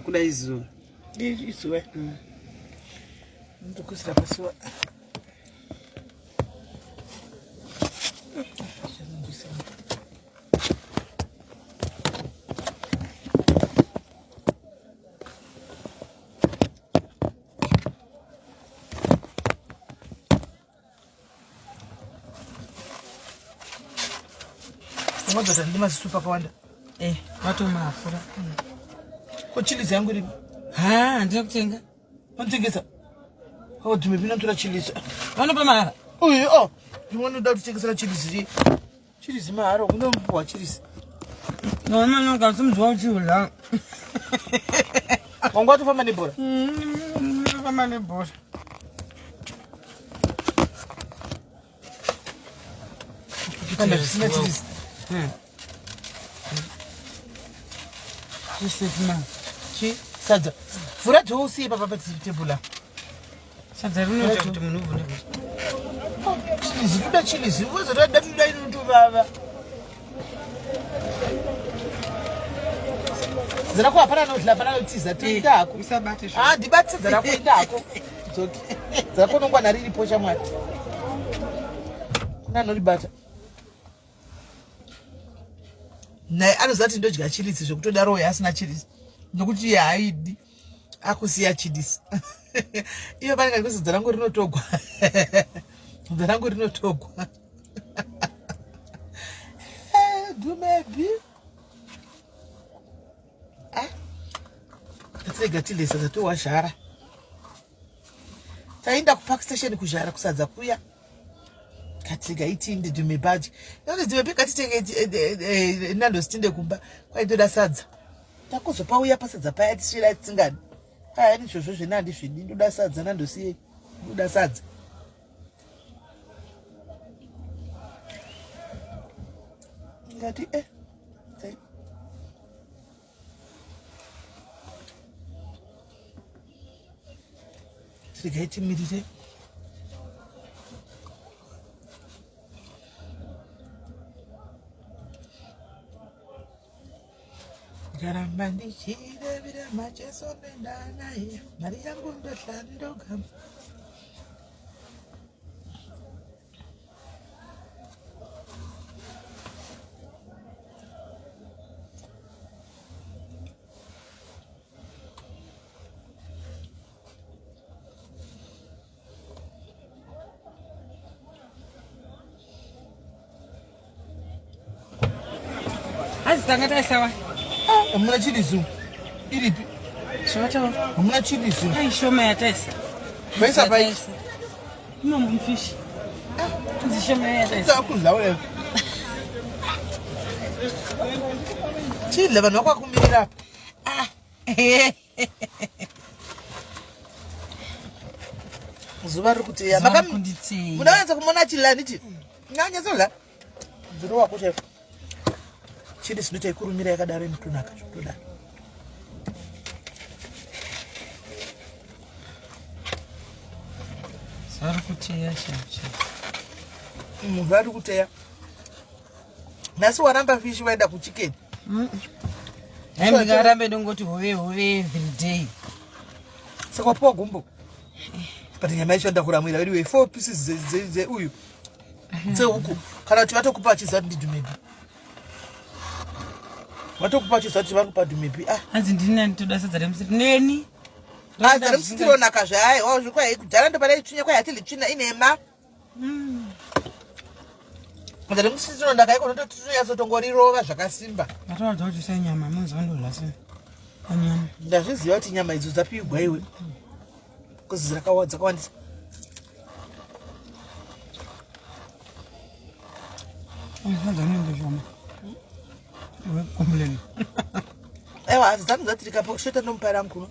Kuda izuva. Izuva. Ndokusira pasuwa. Unodzosa ndi mazisupa akawanda. Eh, vatomafura. Ko chilizi yangu iripi? Ha, handina kutenga. Vanotengesa. Oh, dhime pina tora chilizi. Vanopa mahara. Uyu oh, ndimwe ndoda kutengesera chilizi. Chilizi mahara, unomupuwa chilizi. No, no, no, kasi mzwa uchiula. Wangu watofamba nebhora. Famba nebhora. Kana zvisina chilizi. Zvisina. Chi sadza. Vhura dhoo usiye papa patebhula. Sadza rinoita kuti munhu uvhune. Chilizi toda chilizi. Wozoda toda inotovava. Sadza rako hapana anodla hapana anotiza toenda hako. Usabate Ah, ndibate sadza rako enda hako. Dzoke. Sadza rako unongwana riripo shamwari. Kuna anoribata. Naye anoziva kuti ndodya chilizi zvekutodaro uyo asina chilizi. Nokuti iye haaidi. Akusiya chilisi. Iyo panenge kuti sadza rangu rinotogwa. Sadza rangu rinotogwa. Dumebi. Ah. Tatirega tidye sadza towazhara. Taenda kupark station kuzhara kusadza kuya. Katirega itinde dhumebhaji. Noti dhumebi katitenge Nando's tinde kumba. Kwaitoda sadza. Takuzopauya pasadza paya tisvira tisingadi. Aya ndizvozvo zvenandi zvidi ndoda sadza nandosiyei. Ndoda sadza. Ngati eh. Regai timirire. Ndaramba ndichirevera macheso nenda naye mari yangu ndohla ndoga. Hanzi tanga taisawa. Hamuna chilizu. Iripi? Zvavataura. Hamuna chilizu. Ai shoma yataisa. Maisa pai. Imomo mufish. Hanzi shoma yataisa. Takudla wewe. Chidla vanhu vakwakumirira apa. Ah. Zuva riri kuteya. Munonyatsa kumona achidla handiti? Nanyatsola. Ndiro wako chaiko. Chidi sinoita ikurumira yakadaro inotonaka zvotodaro. Zuva riri kuteya chacho. Zuva riri kuteya. Nhasi waramba fishi waenda kuchicken. Hai ndingarambe ndongoti hove hove every day. Saka wapiwa gumbo. But nyama yacho ndakuramwira anyway 4 pieces dzeuyu dzehuku kana kuti vatokupa vachiziva kuti ndidhumebi. Vatokupa vachiziva kuti vari kupa dhumebi. Ah. Hanzi ndini nani toda sadza remusiri neni. Sadza remusiri ronaka zvayo. Wazvikwa kudhara ndopadaitsvinya kwai hatili tsvina inema. Ndari musisino ndakaiko ndototonyatsotongorova zvakasimba. Ndatoratidza kuti sei nyama munzwa ndodya sei panyama. Ndazviziva kuti nyama idzo dzapigwa iwe. Because dzakawandisa. Sadza rinenge shoma. Iwe complain. Ewa hadzi dzangu dzatirika pakushota ndomupa rangu kuno.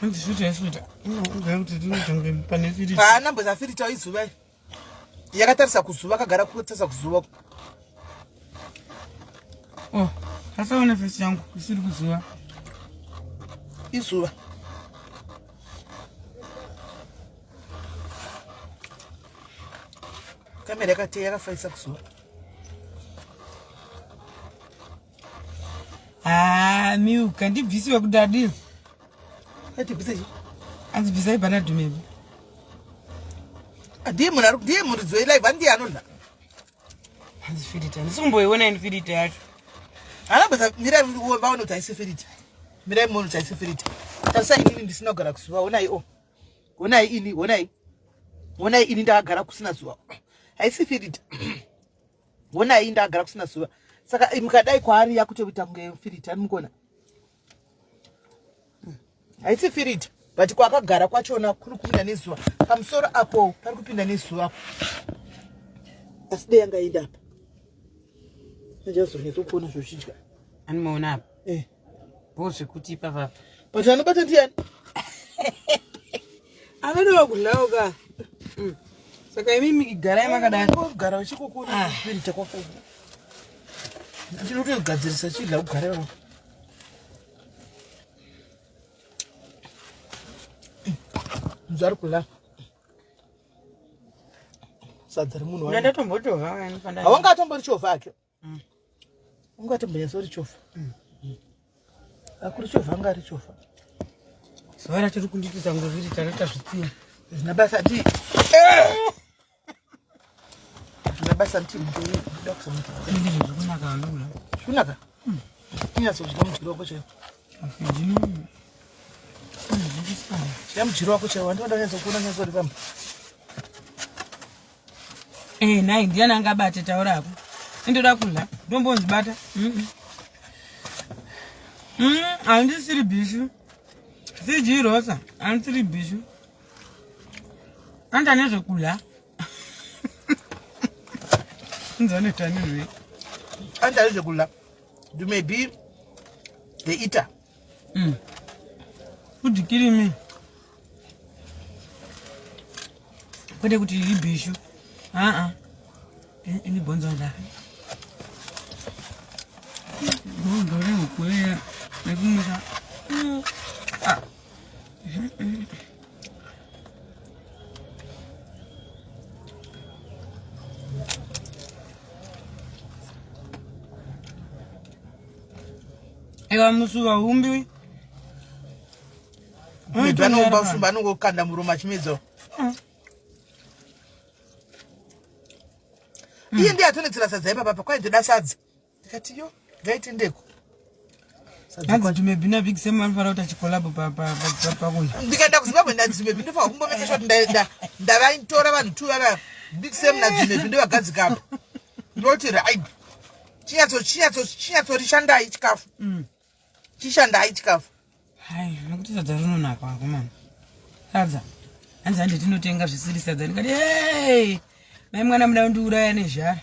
Hanzi shuta yashuta. Inoudza kuti tinotanga pane firiji. Haana mboza firiji chao izuva iyi. Yakatarisa kuzuva kagara kutarisa kuzuva. Oh, asaona face yangu isiri kuzuva. Izuva. Kamera yakati yakafaisa kuzuva. Ah, milk andibvisiwe kudadi. Atibvise chi? Anzi bvisai pana Dumebi. Ndiye munhu ari ndiye muridzi welive andiye anodla. Hanzi filita. Ndisi kumboiona ini filita yacho. Haana basa mirai vaone kuti haisi filita. Mirai muone kuti haisi filita. Tarisai inini ndisina kugara kuzuva honai o. Honai ini honai. Honai ini ndakagara kusina zuva. Haisi filita. Honai ndakagara kusina zuva. Saka mukadai kwaari yakutoita kunge filita animukona. Haisi firita but kwakagara kwachona kuri kupinda nezuva pamusoro apo pari kupinda nezuva apo asi dei yanga inda apa achazonyatso kuona zvochidya Animaona apa. eh. Bho zvekuti ipapa. But anobata ndiani? Anodiwa kudlawo ka. Saka imimi garai makadai. Kugara uchikokona Ah. firita kwako. Ndinotogadzirisa chidla kugara ipapo. Nzari kula. Sadza remunhu wani. Ndatombotova kani pandai. Hawanga atombori chovha ake. Unga atombonyatsori chovha. Akuri chovha anga ari chovha. Zuva racho riri kundiitisa kunge riri tareta zvitsiyo. Zvina basa ndi. Zvina basa ndi ndoda kuzomuti. Ndizvo zvekunaka vanokula. Zvinaka. Inyatsodya mudyiro wako chaiwo. Dya mudyiro wako chaiwo. Handinoda kunyatsokuona nyatsori pamba. Eh, nhai ndiani angabate taura hako. Indoda kudya. Ndombonzibata. Handisiri bhishu. CG Rosa, handisiri bhishu. Anda nezvekudya. Nzaneta nezvei. Anda nezvekudya. You may be the eater. Food killing me. Kwete kuti ibhishu. Aa. Ini bhonzo nda. Bhonzo rehuku riya rekumwisa. Ah. Aiwa musuva humbi. Maybe anoumba usumba anongokanda muromo achimedza. Iye ndiye atonetsera sadza ipapa kwai ndoda sadza. Ndikati yo ngaite ndeko. Sadza Hanzi Dumebi na Big Sam vanofanira kuita chikolabo pakudya. Ndikaenda kuZimbabwe ndaDumebi ndofanira kumbomeka sure kuti ndavaitora vanhu two vava Big Sam naDumebi ndovagadzika apa. Ndoti right. Chinyatso chinyatso chinyatsorishandai chikafu. Chishandai chikafu. Hai, nokuti sadza rinonaka vakomana. Sadza. Hanzi handi tinotenga zvisiri sadza. Ndikati, hey, mai mwana muda kundiuraya nezhara.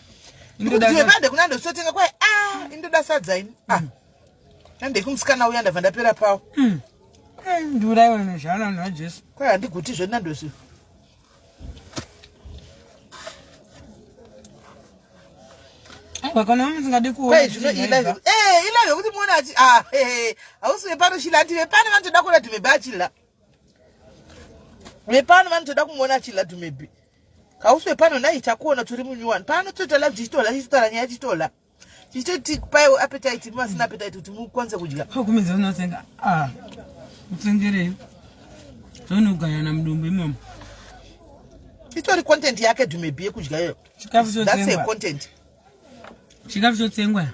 Indoda Kuti vepande kuna ndosotenga kwai ah indoda sadza ini. Ah. Nande kumusikana uya ndabva ndapera pawo. Ndiuraiwe nezhara vanhu vaJesu. Kwai handiguti zve nandosi. Aiwa kana musingadi kuona. Kwai zvino ilive. Eh, ilive kuti muone achi ah eh hausi vepano chila anti vepano vanotoda kuona Dumebi achila. Vepano vanotoda kumuona achila Dumebi. Hausi vepano nhai takuona turi munyuwani. Pano toita live tichitola tichitotaura nyaya tichitola. Tichitoti kupaiwo appetite musina appetite kuti mukwanise kudya. Kumidza unotsenga. Ah. Utsengerei. Zvonogayana mudumbu imomo. Itori content yake Dumebi yekudya iyo. Chikafu That's her chotsengwa. content. Chikafu chotsengwa.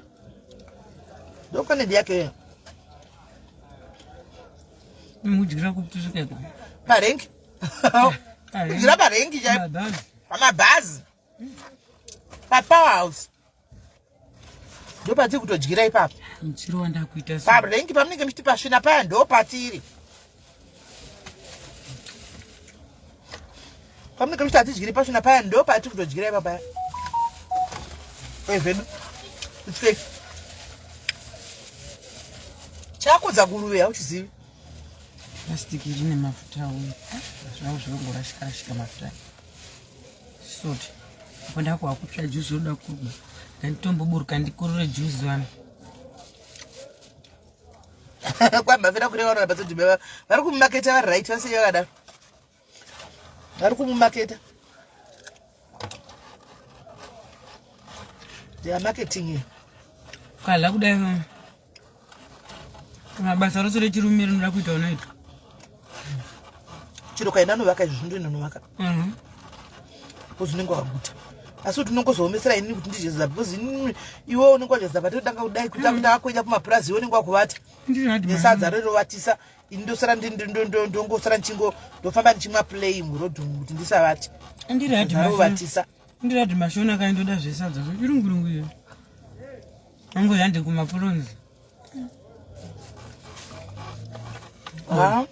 Ndo content yake iyo. Mudyira kutusvika iko. Parengi. Kudyira parengi chaipo. Mabhazi. Pamabhazi. Papowerhouse. Ndopatiri kutodyira ipapo. Muchiro wandakuita so. Parengi pamunenge muchiti pasvina paya ndopatiri. Pamunenge muchiti hatidyiri pasvina paya ndopatiri kutodyira ipapo paya. Zvedu. It's Chakudza nguruve hauchizivi. Plastic iri nemafuta uyu. Zvavo zvinongorashika rashika mafuta. Soti. Apo ndakuwa kutsva juzi roda kurwa. Ndanditomboburuka ndikurure juzi wani. Kwamhafira kureva vanhu vabatodhumbe vari kumumaketa vari right vasei vakadaro. Vari kumumaketa. They are marketing you. Kala kudai kana basa rose rechirume rinoda kuita unoita. Chiro kaina anovaka izvi zvinhu inonovaka. Mhm. Because unenge waguta. Asi kuti unongozoomesera inini kuti ndidye zapa because inini iwe unenge wadya zapa totanga kudai kuti mm. takuenda kumapurazi iwe unenge wakuvata. Nesadza rinovatisa ini ndosara ndongosara ndichingo ndofamba ndichimwa play muroad umu kuti ndisavati. Ndiravatisa. Ndirati mashona kaindoda zvesadza zvochirungurungu iyo. Angu yande kumapulonzi. Ha?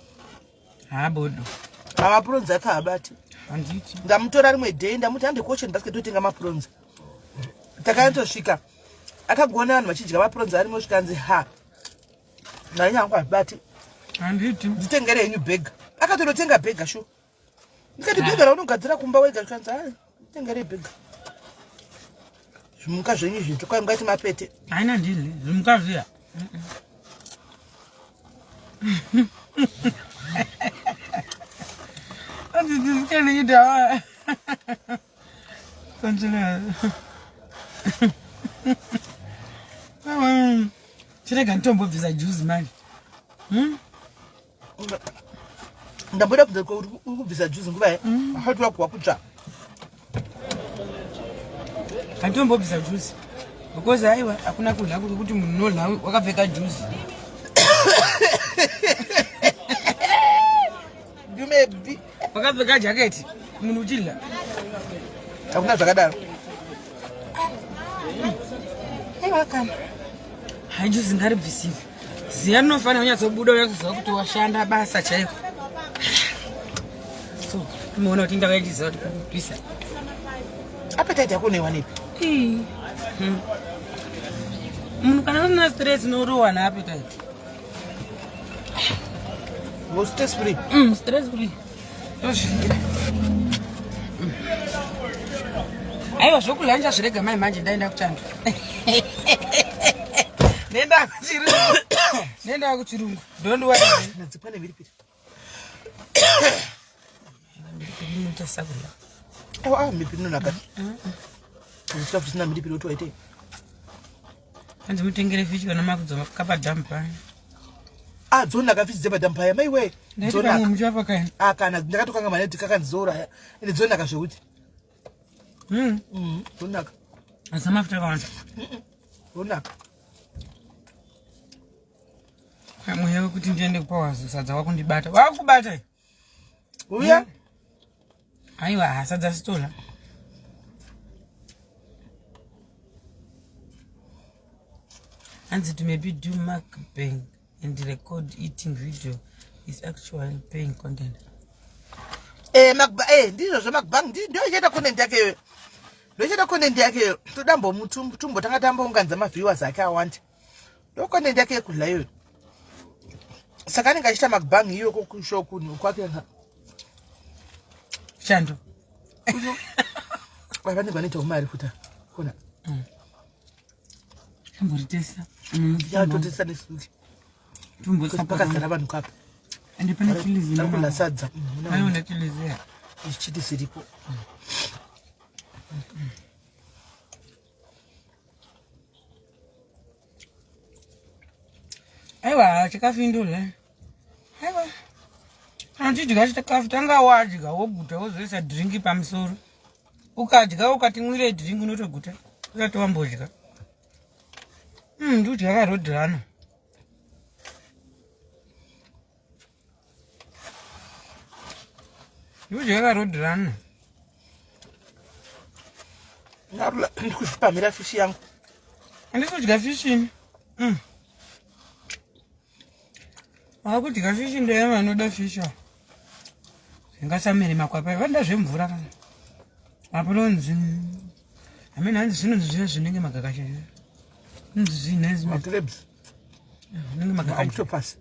Ha bodo. Ha mapulonzi ake haabati. Handiti. Ndamutora rimwe day ndamuti hande kuocean basket totenga mapulonzi. Takanyatosvika. Akagoona vanhu vachidya mapulonzi arimo zvikanzi ha. Nani hangu hazvibati. Handiti. Nditengere henyu bhega. Akatonotenga bhega sure. Ndikati bhega raunogadzira kumba wega zvikanzi hai tengere bhega. Zvimuka zvenyu izvi tokai mungaiti mapete. Haina ndini zvimuka zviya. Anzi tisikane ita. Continue. Chirega nditombobvisa juice manje. Hmm? Ndamboda kubvisa uri kubvisa juzi nguva ye ahati wakuwa kutsva. Handitombobvisa juzi because aiwa hakuna kudya kuri kuti munhu unodya wakapfeka juzi. Dumebi. Wakapfeka jaketi munhu uchidya. Hakuna zvakadaro. Aiwa kana. Hai juzi ngaribvisiwe. Ziya rinofanira kunyatsobuda unyatsoziva kuti washanda basa chaiko. So, unoona kuti ndakauya ndichiziva kuti kupisa. Appetite yako unoiwanepi? Munhu kana usina stress unorohwa neappetite. Ngo stress free. Stress free. Tozvigira. Aiwa zvokulanja zvirega mai manje ndaenda kuchando. Nenda kuchirungu. Nenda kuchirungu. Don't worry. Nadzipwa nemhiripiri. Mhiripiri sakula. Aiwa ah mhiripiri inonaka. Chikafu chisina mhiripiri kuti waitei? Hanzi mutengere fishi kana makudzoka padhamu paya. Ah dzonaka fishi dzepadhamu paya mai wee. Dzonaka. Muchafa kaini. Ah kana ndakatokanga mane kuti kakandizouraya. Ende dzonaka zvekuti. Dzonaka. Asi mafuta akawanda. Dzonaka. Mweya wekuti ndiende kupawazi sadza wakundibata. Wakubata. Uya. Aiwa sadza sitola. Hanzi to maybe do mukbang and record eating video is actually paying content. Eh, mukbang, eh, ndizvo zvemukbang ndiyo ichaita content yake iyoyo. Ndoichaita content yake iyoyo. Toda mbomutumbotanga tambounganidza maviewers ake awande. Ndo content yake yekudla iyoyo. Saka anenge achiita mukbang iyo kushow kunhu kwake. Chando. Vanenge vanoita umari futi. Kona. Chamboritesa. Yatotesa nesuti. Pakazara vanhu kapa. Ende pane chilizi. Vari kudya sadza. Pane chilizi. Ichiti siripo. Aiwa chikafu indodya. Aiwa. Kana uchidya chikafu tanga wadya woguta wozoisa drink pamusoro. Ukadya ukati mwire drink unotoguta usati wambodya. Ndikudya karodhirana. Ndikudya karodhirana. Ndikuzvipamhira fishi yangu. Handisi kudya fishi ini. Vakudya fishi ndeye vanoda fishi ava. Zvingasamere makwapa vanoda zvemvura kana. Apo hameno hanzi zvinonzi zviya zvinenge magakasha. Zvinonzi zvinezi macrabs. Zvinenge magakasha. Octopus.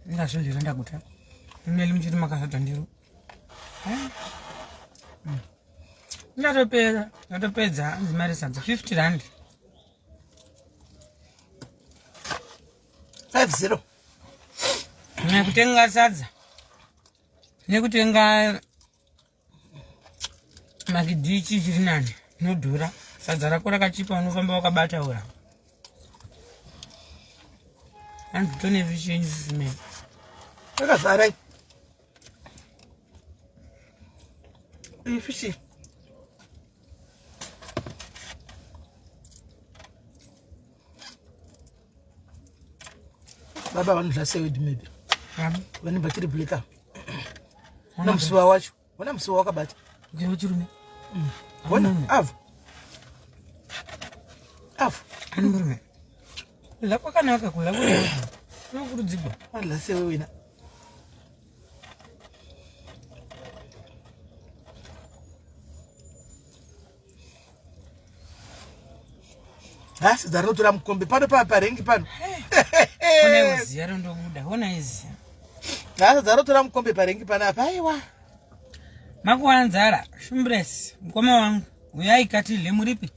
Ndazvo ndiro ndaguta. Meli muchiti makazadza ndiro. Ndatopera, ndatopedza hanzi mari sadza 50 rand. 50. Nekutenga sadza. Nekutenga makidhichi chiri nani inodhura. Sadza rako rakachipa unofamba wakabata ura. Hanzi tone fish yenyu sisimeni. Yakazara. Iyi fishi. Baba vanodya sei wedu maybe. Vane bachiri bleka. Ona musuwa wacho. Ona musuwa wakabata. Ndiro chirume. Ona avo. Avo. Ani murume. Kudya kwakanaka kudya kunokurudzirwa. Vanodya sei wena. Nhasi dzarinotora mukombe pano pa parengi pano. Ona iziya rondobuda, ona iziya. Nhasi dzarinotora mukombe parengi pano apa aiwa. Makuwanzara, Shumbres, mukoma wangu, uyai katidle muripi?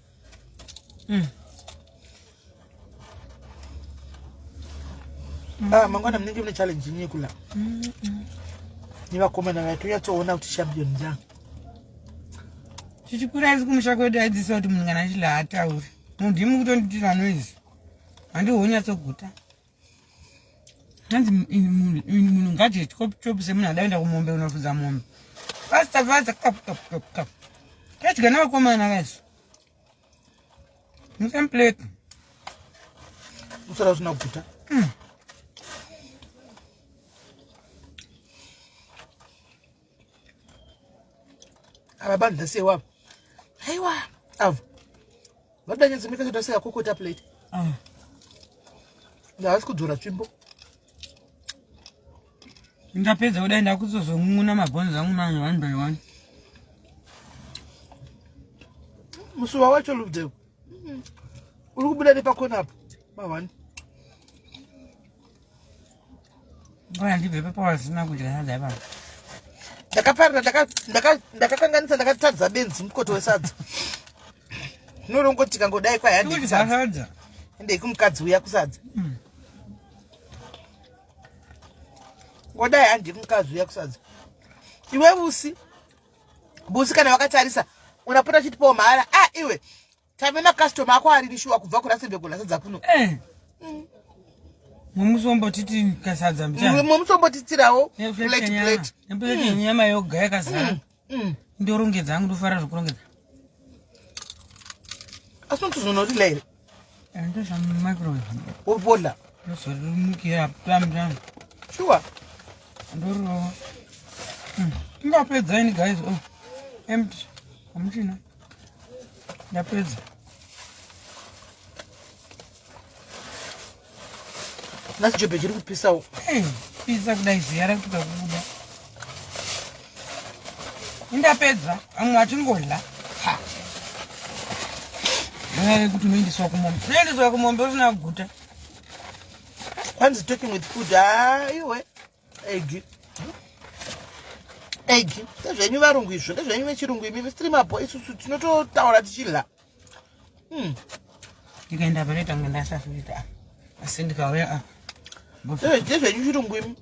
Ah, mangwana munenge mune challenge yenyu yekula. Nevakomana vaya tonyatsoona kuti champion ndiani. Tichikura isu kumusha kwedu aidzidzisa kuti munhu kana achidya haatauri. Munhu ndimi kutonditira noise. Handihwo unyatsoguta. Hanzi munhu ngadye chop chop semunhu ada kuenda kumombe unofudza mombe. Faster faster kap kap kap kap. Tadya nevakomana vaisu. Musame plate. Usara usina kuguta. Ava vanhu nhasi iwavo. Aiwa, avo. Vanoda nyatso mika sei akokota plate. Havasi kudzora tsvimbo. Ndapedza kudai ndakuzozon'una mabhonzo angu manje one by one. Musuwa wacho Lubdeo. Uri kubuda nepakona apo. Mahwani. Ngoya ndibve pepa wasina kudya sadza ipapo. Ndakaparira ndakakanganisa ndakatadza benzi mukoto wesadza. Zvinorongoti kangodai kwai handi Kudya sadza. Ende kumukadzi uya kusadza. Ngodai handi kumukadzi uya kusadza. Iwe Busi. Busi kana wakatarisa unapota chitipawo mahara. Ah iwe tave makastoma ako ari shuwa kubva kuRasenberg kusadza kuno. Mumusombotiti kasadza mbichana. Mumusombotitirawo plate plate. Neplate yenyama yoga yakazara. Ndorongedza hangu ndofara zvekurongedza. Asi unotozonorila here? Ndozvamumicrowave. Wobodla. Ndozorimukira tam tam. Sure. Ndorova. Ndapedza ini guys. Oh. Empty. Hamuchina. Ndapedza. Nhasi jobhe chiri kupisawo. Hey, pisa kudai ziya rakutoda kubuda. Indapedza, vamwe vachingodla. Ha. Nyaya yekuti unoendeswa kumombe. Unoendeswa kumombe usina kuguta. Kwanzi talking with food. Ah, iwe. Egg. Egg. Ndezvenyu varungu izvo, ndezvenyu vechirungu imi. Stream apo isusu tinototaura tichidla. Ndikaenda panoita kunge ndasafirita. Asi ndikauya apa. Ndezvenyu chirungu imi.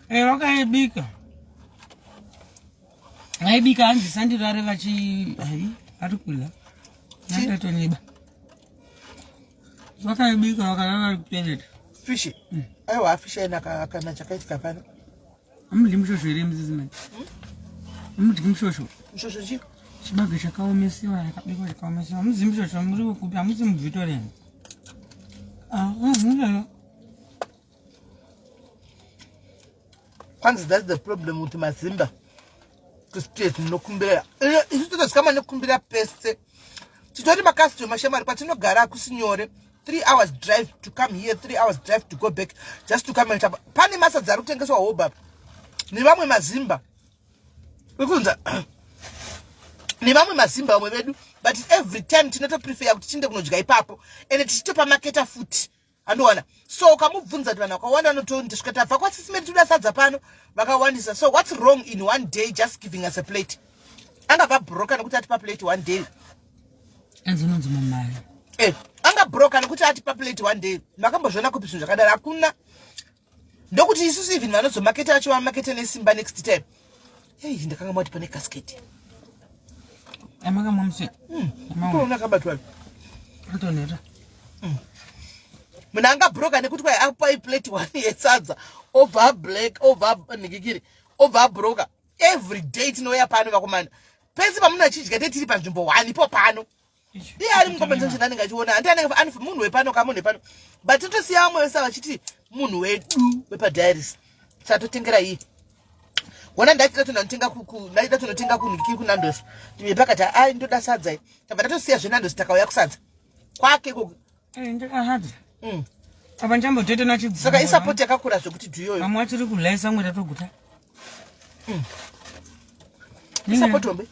Vakaibika. Vaibika hanzi sandirare vachi hai vari kudya. Ndatoniba. Vakaibika vakarara kutoilet. Fish. Aiwa fish aina kana chakaitika pano. Hamudyi mushosho here Mrs. Mai? Hamudyi mushosho? Mushosho chii? Chibage chakaomesiwa chakabikwa chakaomesiwa. Hamuzi mushosho muri kupi? Hamuzi muVictoria. Ah, mushosho. Kwanzi that's the problem with mazimba. Kustate munokumbira. Isu totozikama nekukumbira pese. Titori makastoma shamwari kwatinogara hakusi nyore. 3 hours drive to come here, 3 hours drive to go back just to come and chapa. Pane masadza ari kutengeswa hoba nevamwe mazimba. Ukunza nevamwe mazimba vamwe vedu, but every time tinotoprefer kuti tiende kunodya ipapo ende tichitopa maketa futi. Andowana. So ukamubvunza kuti vanhu vakawanda vanotondisvika tabva kwasisimeri toda sadza pano vakawandisa. So what's wrong in one day just giving us a plate? Angabva broka nekuti atipa plate one day. Anzi unonzi mumari. Eh, anga broka nekuti atipa plate one day. Makambozviona kupi zvinhu zvakadaro? Hakuna. Ndokuti isusu even vanozomaketa vacho vamakete nesimba next time. Hey, ndakanga mati pane casket. Amaka mumsi. Toona kabatwa. Antonera. Munhu anga broka nekuti kwai apa iplate one yesadza obva black obva nigikiri obva broka every day tinouya pano vakomana pese pamunhu achidya te tiri panzvimbo one ipo pano iye ari mucompensation anenge achiona handi anenge munhu wepano ka munhu wepano but totosiya vamwe vese vachiti munhu wedu wepadiaries satotengera iye wona ndaida tonotenga ndaida tonotenga kunhikiri kunandos ndimepakati ai ndoda sadza i tabva tatosiya zvenandos takauya kusadza kwake ikoko eh. Apa ndichambotete nachibvuma. Saka isapoti yakakura zvekuti dhuyoyo. Vamwe vachiri kulaisa mwe tatoguta. Isapoti hombe.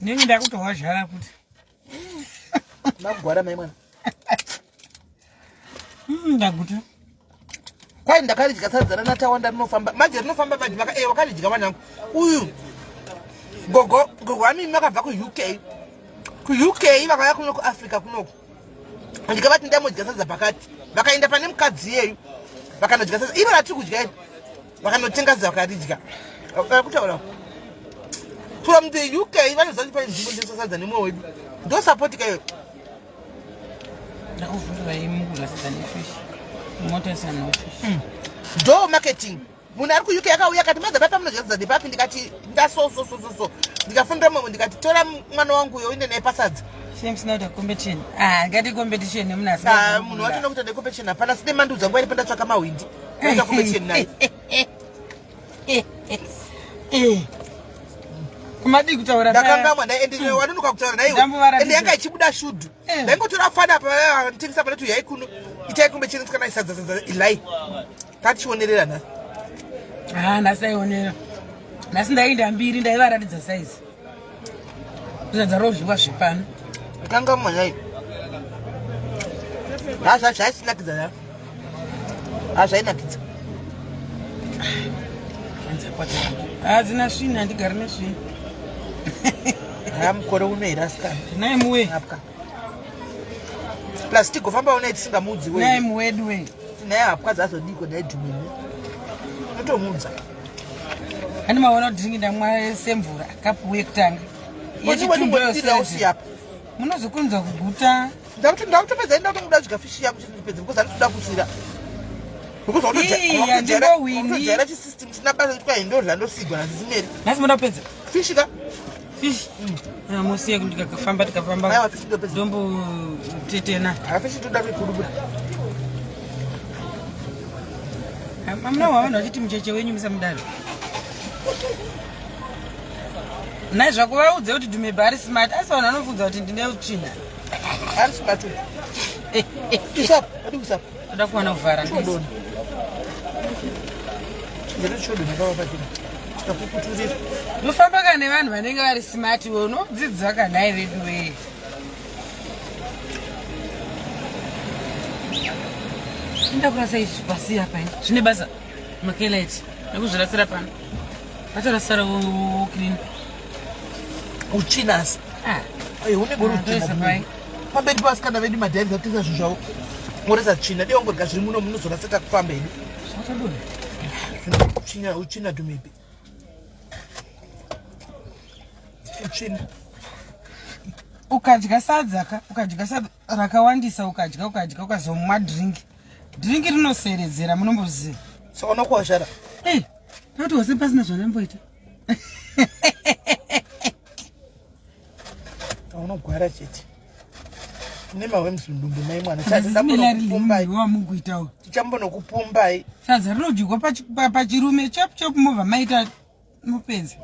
Nini ndakutohwazhara kuti. Makugwara mai mwana. Ndaguta. Kwai ndakaridya sadza rana Tawanda rinofamba. Manje rinofamba manje vaka eh wakaridya mwanangu. Uyu gogo gogo wami makabva ku UK. Ku UK vakauya kuno ku Africa kunoku. Ndikavati ndamodya sadza pakati. Vakaenda pane mukadzi iyeyu. Vakanodya sadza. Ivo ratiri kudya iri. Vakanotenga sadza vakaridya. Kutaura. From the UK vanoziva kuti pane nzvimbo ndinosa sadza nemumwe wedu. Ndo support kayo. Ndakuvhurira mukudya sadza nefish. Mota isina no fish. Ndo marketing. Munhu ari kuUK akauya akati mother papa munodya sadza nepapi ndikati ndaso so so so so. Ndikafundira mumwe ndikati tora mwana wangu uyo uende naye pasadza. Same sina kuita competition. Ah, ngati competition nemunhu asina. Ah, munhu wacho nokuita necompetition hapana sine manduza nguva iripo ndatsvaka mahwindi. Kuita competition naye. Eh. Kumadii kutaura ndakangamwa ndaende wanonoka kutaura naiwe ende yanga ichibuda shudhu eh. ndaingotora fana apa vanotengesa pana tuyai kuno itai kumbe chene kana isadza sadza ilai tatichionerera nhasi ah nhasi aionera nhasi ndainda mbiri ndaivaratidza size sadza rozviwa zvepano ndakangamwa nhai hazva zvaisinakidza nha hazvainakidza hadzina svina handigari nesvina ha mukore uno here asikana naye muwe hapwa plus tigofamba une tisingamuudzi we naye muwedu we naye hapwa dzazodiko naye dhumini unotomuudza handi maona kuti ndinge ndamwa semvura kapu yekutanga yechitumbosiyapo munozokunza kuguta ndakutopedza ndakutomuda kudya fishi yangu chindipedze because handisi kuda kusira because wakutojaira chisystem chisina basa kuti kwai ndodla ndosigwa nasisimeri nhasi moda kupedza fishi ka fishi ah, musiye ndikafamba tikafamba ndombotetena fishi toda kuikurubura amuna wavanhu vachiti mucheche wenyu musamudaro nhai zvako vaudze kuti dhumebha ari smart asi vanhu vanofunza kuti ndine utsvina Ari smart uyu. Isap, adi kusap. Toda kuwana kuvhara. Chodoni. Ndiri chodoni baba pachina. Tikakukuturira. Mufamba ka nevanhu vanenge vari smart iwe unodzidza ka nhai vedu wee. Ndakurasa izvi pasi apa ini. Zvine basa makeleti nekuzvirasira pano. Vatorasara wo clean. Uchinasi. Ah. Ayo unenge uri uchina. Pamberi pavasikana vedu madhairi vatengesa zvinhu zvavo. Moresa tsvina dei wangorga zviri muno munozorasa takufamba hedu. Zvakadonha. Uchina uchina dumebi. Uchina. Ukadya sadza ka ukadya sadza rakawandisa ukadya ukadya ukazomwa drink. Drink rinoseredzera munomboziva. Saka unokwashara. Eh, ndati wose pasina zvandamboita. Unogwara chete. Une mahwe muzundumbu mai mwana. Chadinda wamukuitawo. Tichambonokupumbai. Sadza rinodyiwa pachirume chop chop mobva maita mupedza.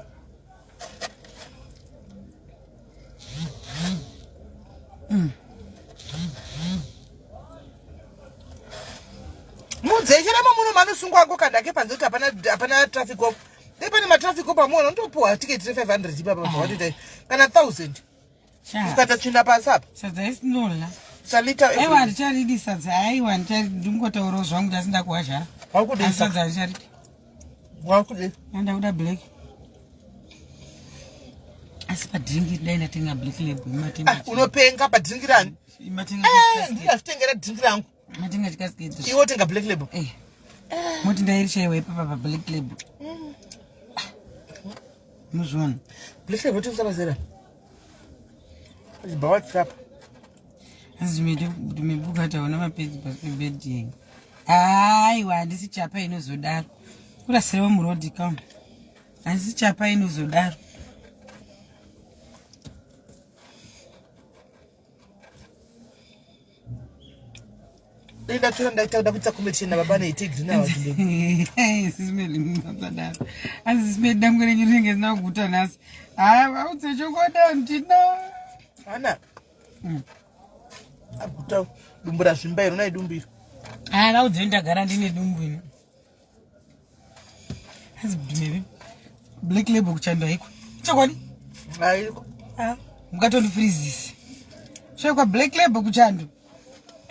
Mudzechera mamuno manosungwa ngo kandake panze kuti hapana hapana traffic off. Dai pane matraffic off amuona unotopuwa ticket re 500 ipapa mm. watoita kana 1000. Ukata tsvina pasi apa. Sadza isinola. Salita. Aiwa handicharidi sadza. Aiwa handicharidi ndingotaurawo zvangu ndasi ndakuhazhara. Wakudii sadza handicharidi. Wakudii? Ndakuda black. Asi padringi dai ndatenga black label matenga. Ah, unopenga padringi rani? Matenga. Eh, ndingazvitengera dringi rangu. Matenga chikasiketi. Iwe tenga black label. Eh. Moti ndairishayiwa ipapa pa black label. Muzviona. Black label tinozabazera. Chibhawa chirapa. Hanzi ndimebhuku ataona mapedzi pasi pebhedhi yenyu. Aiwa handisi chapa inozodaro. Kurasirewo murodhi kam. Handisi chapa inozodaro. Dai ndatora ndaita kuda kuita competition nababa neitegreen ava Sisimeli musadaro. Hanzi sisimeli dangwe renyu rinenge risina kuguta nhasi. Haya vaudze chokwadi handina. Ana. Aguta dumbu razvimba iro nai dumbu iro. Haya vaudze ndagara ndine dumbu ino. Hanzi maybe black label kuchando haiko. Chokwadi? Haiko. Ah, mukatondifrizisi. Shekwa black label kuchando.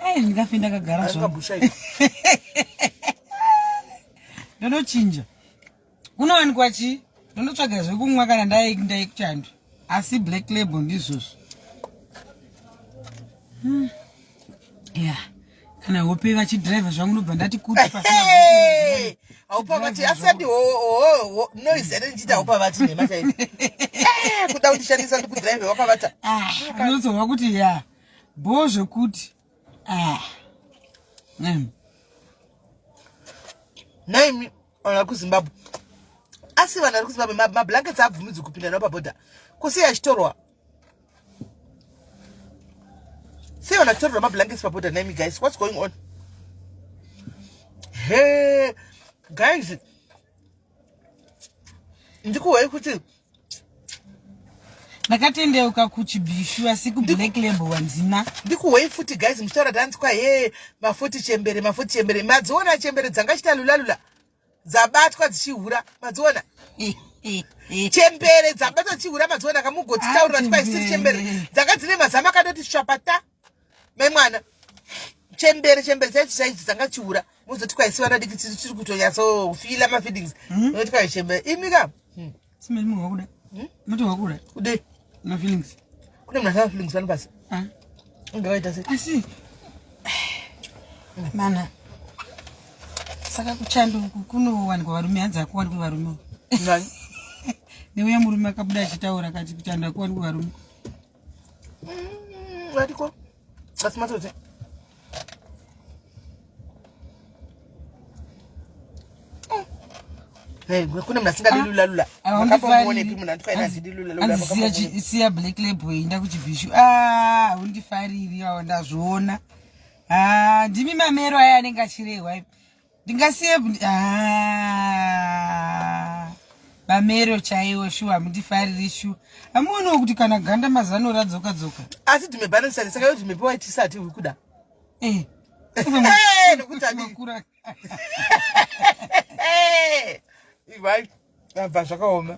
Ai ndingafe ndakagara zvangu. Ndonochinja. Kunowanikwa chii? Ndondotsvaga zvekumwa kana ndai ndai kuchando. Asi black label ndizvozvo. Yeah. Kana hope vachidriver zvangu ndobva ndati kuti pasina. Haupa vati asati noise ane ndichiita haupa vati nhema chaidzo. Eh, kuda kundishandisa ndikudrive wakavata. Ah, unozonzwa kuti ya. Bho zvekuti. Ah. Naimi vanhu vari kuZimbabwe. Asi vanhu vari kuZimbabwe mablankets abvumidzwi kupinda nawo pabhodha. Kusiya achitorwa. Sei vanhu vachitorerwa mablankets pabhodha naimi guys? What's going on? He guys. Ndikuhwei kuti ndakatendeuka kuchibhishu asi kublack label handina. Ndikuhwei futi guys muchitaura dhanzi kwa he mafuti chembere mafuti chembere madziona chembere dzanga chita lula lula dzabatwa dzichihura madziona chembere dzabatwa dzichihura madziona kamugotitaurira Ah, kuti kwaisiri chembere chembere. dzanga dzine mazama akadoti svapata mai mwana chembere chembere chaidzo chaidzo dzanga chihura muzoti kwaisi vana diki tiri kutonyatsofila mafeelings unoti kwai chembere imika Simeli munhu wakuda. Muti wakuda. Kudei? Ma feelings. Kune munhu asina feelings pano pasi. Ah. Ungawaita sei? Asi mana saka kuchando uku kunowanikwa varume hanzi hakuwanikwi varume. Ngani? Neuya murume akabuda achitaura akati kuchando hakuwanikwi varume. Variko. Asi matsotsi. Hey, kune munhu asingadi lula lula. Makapomuonepi munhu andikwaina azidi lula lula makapomuonepi. Siya black label inda kuchibhishu. Ah, haundifariri awa ndazviona. Ah, ndimi mamero aya anenge achirehwa. Ndingasiye ah, mamero chaiwo shuwa hamundifariri shuwa. Hamuonewo kuti kana ganda mazano radzoka dzoka. Asi dhime balance saka yo dhime pewa tisati kuda. Eh. Eh, nokuti adi. Makura. Eh, Right. Abva zvakaoma.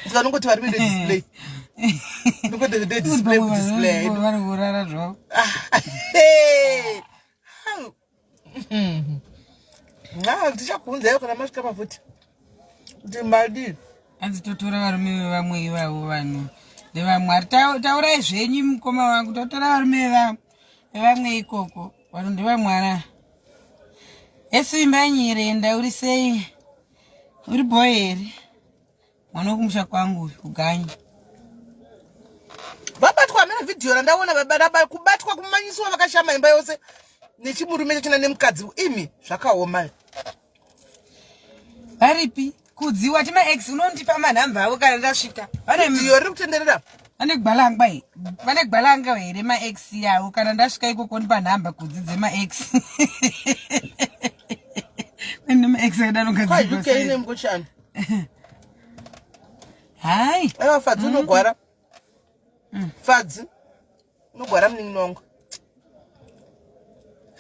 Saka unongoti vari vede display. Unongoti vede display ku display. Vari kurara zvavo. Hey. Ah, tichakuunzai kana masvika pafuti. Kuti madii. Hanzi totora varume vevamwe ivavo vanhu ndevamwe. Ari taurai zvenyu mukoma wangu totora varume vevamwe ikoko. Vanhu ndevamwana. Esimba nyirenda uri sei? Uri boy here? Mwana wekumusha kwangu uyu kuganyi. Vabatwa hamena vhidhiyo randaona kubatwa kumanyisiwa vakashama imba yose nechimurume chachina nemukadzi imi zvakaoma. Varipi? Kudziwa tima ex unondipa manhamba avo kana ndasvika. Vane Vhidhiyo riri kutenderera. Vane gwalangwa here? Vane gwalanga here ma-ex yavo kana ndasvika ikoko ndipa nhamba kudzi dzema-ex. Kune ma-ex akadaro Kwa ngadzigwa UK sei. ine mukochani. Hai. Aiwa Fadzi unogwara. Fadzi unogwara munin'ina wangu.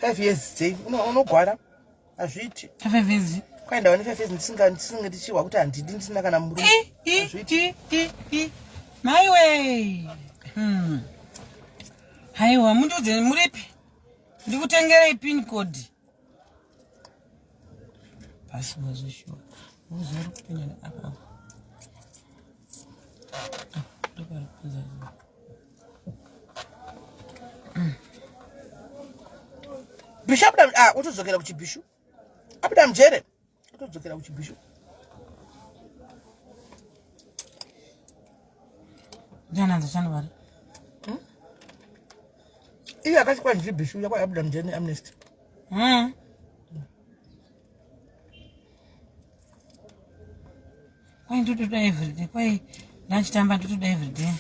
5 years dzei unogwara. Hazviiti. 5 years. Kwaendawo ne 5 years ndisinga ndisinga ndichihwa kuti handidi ndisina kana murume. I i i i i. Maiwe. Haiwa, mundiudze muripi? Ndikutengerei pin code. Pasuwa zveshuwa. Uzuva rikupenya apa. Ah, ndopari kupinza zuva. Bhishu abuda ah utodzokera kuchibhishu. Abuda mujere. Utodzokera kuchibhishu. Ndiananzo chanobara. Hmm? Iye akati kwa ndibhishu yakwa abuda mujere neamnesty. Mm. Kwai ndotoda everyday. Kwai ndachitamba ndotoda everyday.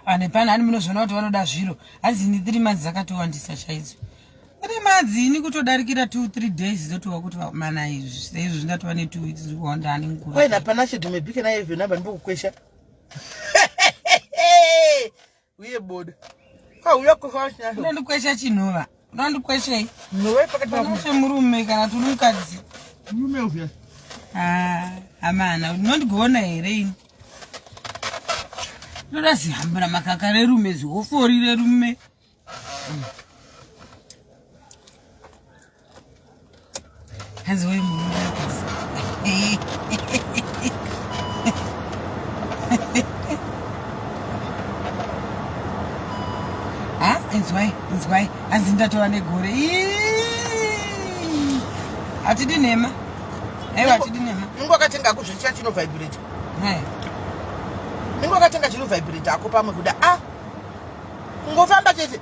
Pane pane ani munozviona kuti vanoda zviro. Hanzi ini 3 months dzakatowandisa chaidzo. 3 months ini kutodarikira 2 3 days dzotowa kuti mana izvi seizvo zvingatova ne 2 weeks ndikuwanda ani nguva. Kwai napana chedu maybe kana every number ndimbokukwesha. Uye bodo. Ah, uya kukwesha. Unondikwesha chinhuva. Unondikweshei? Nove pakati pa murume kana turi mukadzi. Murume uya. Ah, amana, unondigona here ini? Ndoda zihambura makaka rerume, zihofori rerume. Hanzi wewe murume ha inzwai inzwai hanzi ndatova negore hatidi nhema aiwa hatidi nhema ingo akatenga ako zvechiya chinovhibrate ingo akatenga chinovhibrate ako pamwe kuda a ah, kungofamba chete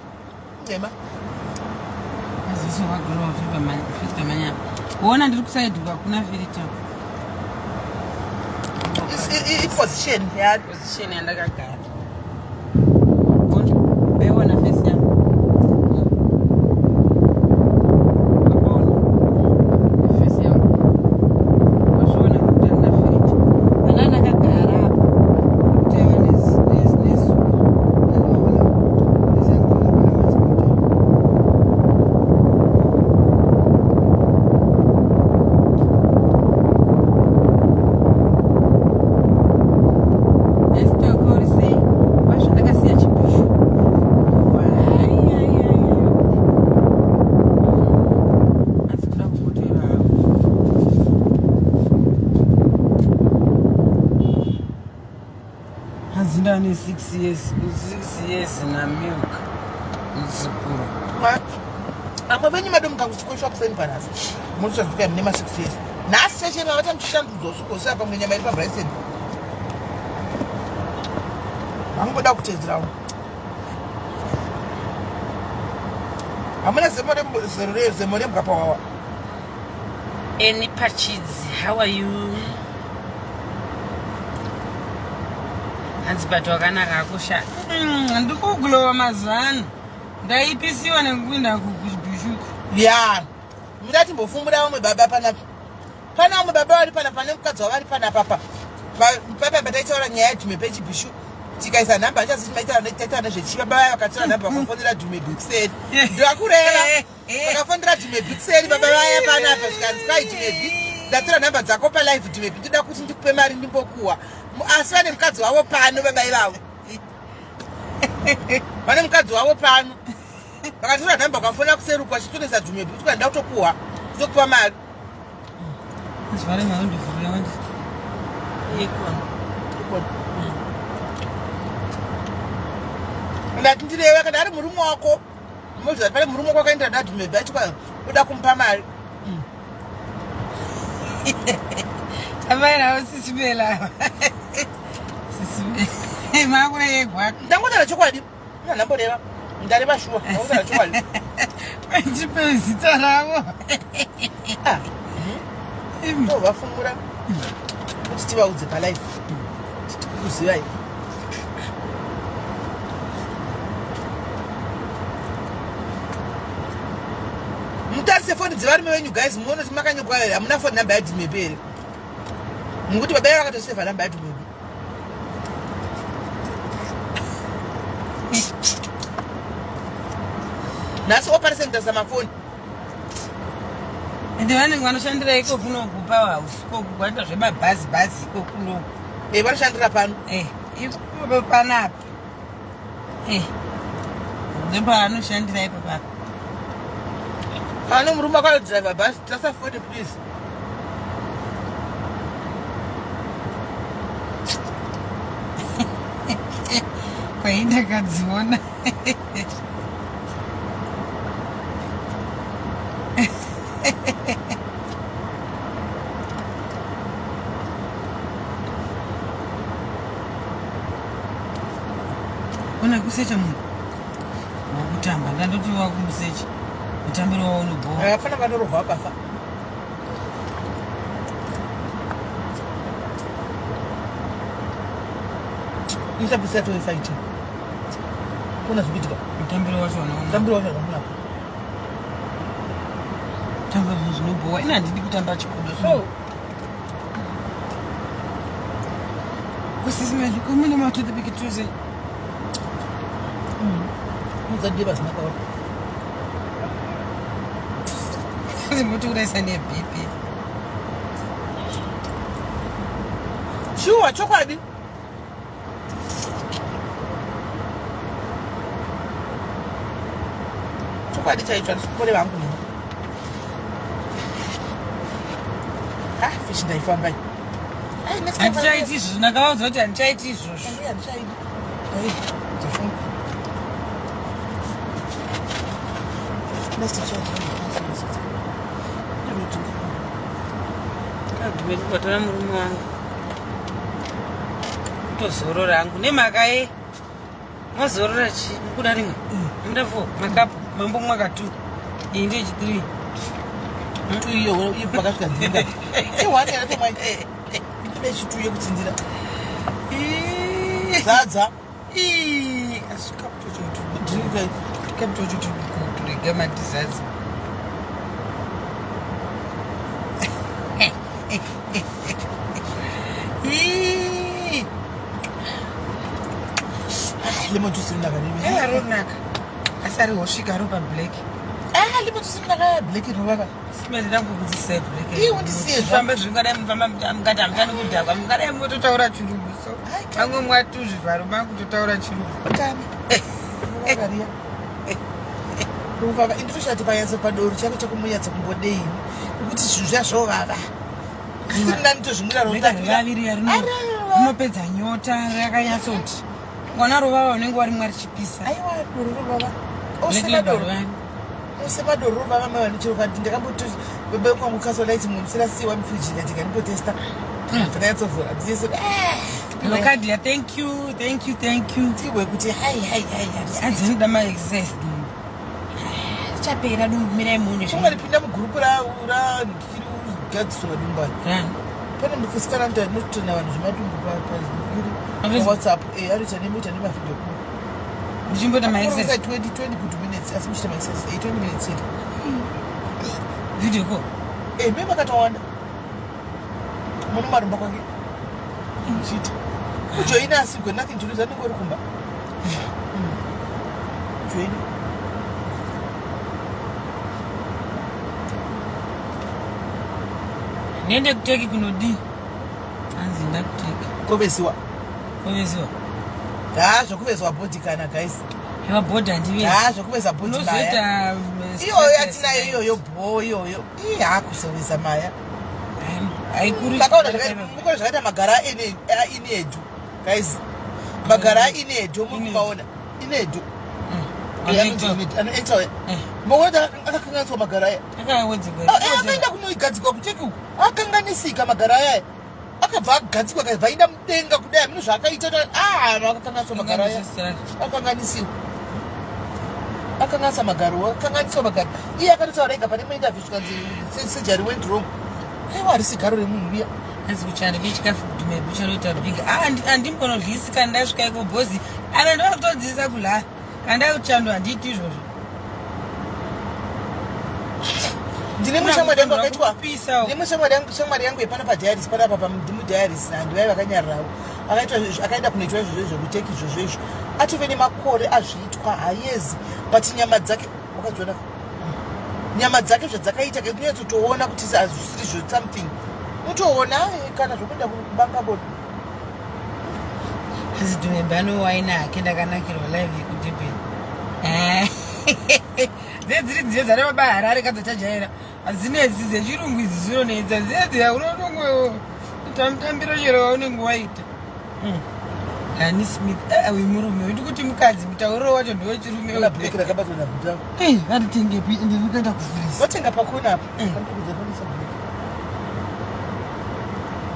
nhema maziso wagorowa filter manyama kuona ndiri kusaidhuka kuna filter iposition ya position yandakagara Baiona face yangu Wakaona face yangu wazviona kuti handina filter pana ndakagara kutaiva nezuva Ndakasiya chibhishu. Asi kuda kupotera hanzi ndane 6 years 6 years namilk muzukuru amwe venyu madu mukangochikweshwa kuseni panhasi munotsvazuka mune ma 6 years nhasi cheshe mavata muchishandudzwa usiku hwose apa mune nyama iri pabrison vangoda kuteedzerawo hamuna zemo rembwa pawawa Any Pachidzi, how are you? Hanzi but wakanaka akusha. Ndikuglowa mazuva ano. Ndaipisiwa nekuenda kubhishuku. Ya. Muda timbofumbura vamwe baba panapa. Pana vamwe baba vari pana pane mukadzi wavari panapa pa. Papa pataitaura nyaya yadhume pechibhishu tikaisa nhamba handichazivi maitaura nezvechi baba vaya vakatora nhamba vakafonera dhume bhikuseri. Ndakureva. Vakafonera dhume bhikuseri baba vaya panapa zvikanzi kwai dhume bhi ndatora nhamba dzako palive dhume bhi ndoda kuti ndikupe mari ndimbokuwa. Asi vane mukadzi wavo pano baba ivavo. Vane mukadzi wavo pano. Vakatora nhamba vakafonera kuseri uko vachitonesa dhume bhi kuti kwai ndoda kutokuwa kutokupa mari. Zvare maundivhurira wandi. Ikona. Ikona. Ndati ndireve kana ari murume wako. Moziva pane murume wako akaenda dad maybe achi kwa oda kumupa mari. Amai navo sisi Bella. Sisi Bella. Makuregwa. Ndangotaura chokwadi. Ndamboreva. Ndareva shuwa. Ndangotaura chokwadi. Ndipe zita ravo. Ah. Tovafungura kuti tivaudze palife. Tikuzivai. Mutarise foni dzevarume venyu guys muone kuti makanyogwa here hamuna foni number yadhimepe here. Mukuti baba vakatoseva number yadhimepe. Nhasi operation kutarisa mafoni. Ende vanenge vanoshandira iko kuno kupower house ko kuita zvemabhazi bhazi iko kuno. Eh vanoshandira pano. Eh. Ipo panapa. Eh. Ndopaanoshandira ipo papa. Pane murume akadriver bus, tasafone please. Kwai ndakadziona. Ona kusecha munhu wakutamba ndandoti wakumusecha mutambiro waunobhowa Hapana vanorohwa vakafa. Isabisa to fight. Kuna zvikuitika. Mutambiro wacho unoona. Mutambiro wacho unoona. Tamba zvinhu zvinobhowa. Ina handidi kutamba chikudo. So kusisi medu kumene matutipikituze. Muzadie pasina kaona. Zimbotiuraisa neBP. Shuwa chokwadi. Chokwadi chaicho handisi kukoreva hangu nini. Ah, fish ndaifamba iyi. Ai, next time Handichaiti izvozvo ndakavaudza kuti handichaiti izvozvo. Ai, handichaidi. Ai, dzafunga. Next time. Ndikubatora murume wangu kutozorora hangu nemhaka ye mazorora chi mukuda rimwe muda four makapu mambo mwaka two iyi ndiyo chi three Iyo iyo pakasvika ndinga. Iwani yarato mai. Ndine chitu yekutsindira. Zadza. Asi chikapu chocho chikapu chocho turega matizazi. Lemon juice rinaka nini? Rinaka. Asi ari hosvika ropa black. Ah, lemon juice rinaka black rinovava. Simazida kukudzisai black. Iwe ndisiye zva. Famba zvingadai mufamba mukati hamutani kudhakwa mungadai mototaura chirungu so. Vamwe mwati zvivharo makutotaura chirungu. Tani. Rinovava riya. Rinovava. Inditoshati panyatso padoro chako chakumunyatsa kumbodei. Nekuti zvinhu zviya zvovava. Asi nani tozvimwira rotavira. Rinopedza nyota rakanyatsoti. Mwana rovava unenge wari mwari chipisa. Aiwa doro rovava. Ose madoro. Ose madoro rovava mai vane chero kati ndakamboti baba kwangu kasolaiti munhu sirasiwa mufriji ndikati ndikandipotesta. Ndakatsovhura ndiyese. Locadia, thank you, thank you, thank you. Tiwe kuti hai hai hai. Hanzi ndinoda ma exercise dumbu. Richapera dumbu mirai muone. Ungaripinda mugurupu ra ra ndiri kugadziswa dumbu aya. Rani. Pane mukusikana anotoenda vanhu zvematumbu pa WhatsApp eh anoita nemuita nemavideo call. Ndichimboita ma exercise 20 20 good minutes asi muchiita ma exercise 20 minutes chete. Video call. Eh mimi makatowanda. Muno marumba kwake. Muchiita. Kujoina asi got nothing to lose anenge uri kumba. Join. Ndiende kuteki kunodii? Hanzi nda kuteki. Koveziwa. Koveziwa. Ha zvekuvezwa bhodhi kana guys. Yava bhodhi handivezi. Ha zvekuveza bhodhi maya. Unozoita iyoyo yatinayo iyoyo bho iyoyo. Ii hakusoveza maya. Haikuri. Takaona zvakaita magara ainedu guys. Magara ainedu mukumaona. Inedu. Anoita. Moona akakanganiswa magara aya. Akawedzerwa. Akaenda kunoigadzikwa kucheki uku. Akanganisika magara aya. Akabva agadzikwa akabva aenda mudenga kudai hameno zvaakaita ah akakanganiswa magaro aya. Akanganisiwa. Akanganisa magaro, akanganiswa magaro. Iye akatotaura ega pane interview zvikanzi surgery went wrong. Aiwa harisi garo remunhu riya. Hanzi kuchando chechikafu kuti maybe chanoita big. Ah andimbonodyisi kana ndasvika iko bhozi. Ana ndovakutodzidzisa kudya. Kana ndakuchando handiiti izvozvo. Ndine mushamwari yangu akaitwa. Ndine mushamwari yangu shamwari yangu yepano padiaries panapa pamudiaries nandi vaiva vakanyarirawo. Akaitwa akaenda kunoitwa izvozvo izvo kuteki izvozvo izvo. Atove nemakore azviitwa hayezi but nyama dzake wakadziona nyama dzake zvadzakaita kunyatsotoona kuti hazvisiri zvo something utoona kana zvokuenda kubanga bodo. Hanzi Dhumembe anowaina hake ndakanakirwa live yekuDurban. Eh. Dziye dziri dziye dzana baba Harare kadzachajaira. Hadzinetsi dzechirungu idzi dzinonetsa. Dziye dziya unonongo tamutambiro chero waunenge waita. Ani Smith, eh, uyu murume uyu ndikuti mukadzi mutauriro wacho ndewechirume. Kana black rakabatwa naBhuta. Eh, varitengepi ndiri kuenda kuvhurisa. Watenga pakona apa. Pandikuudza panoisa black.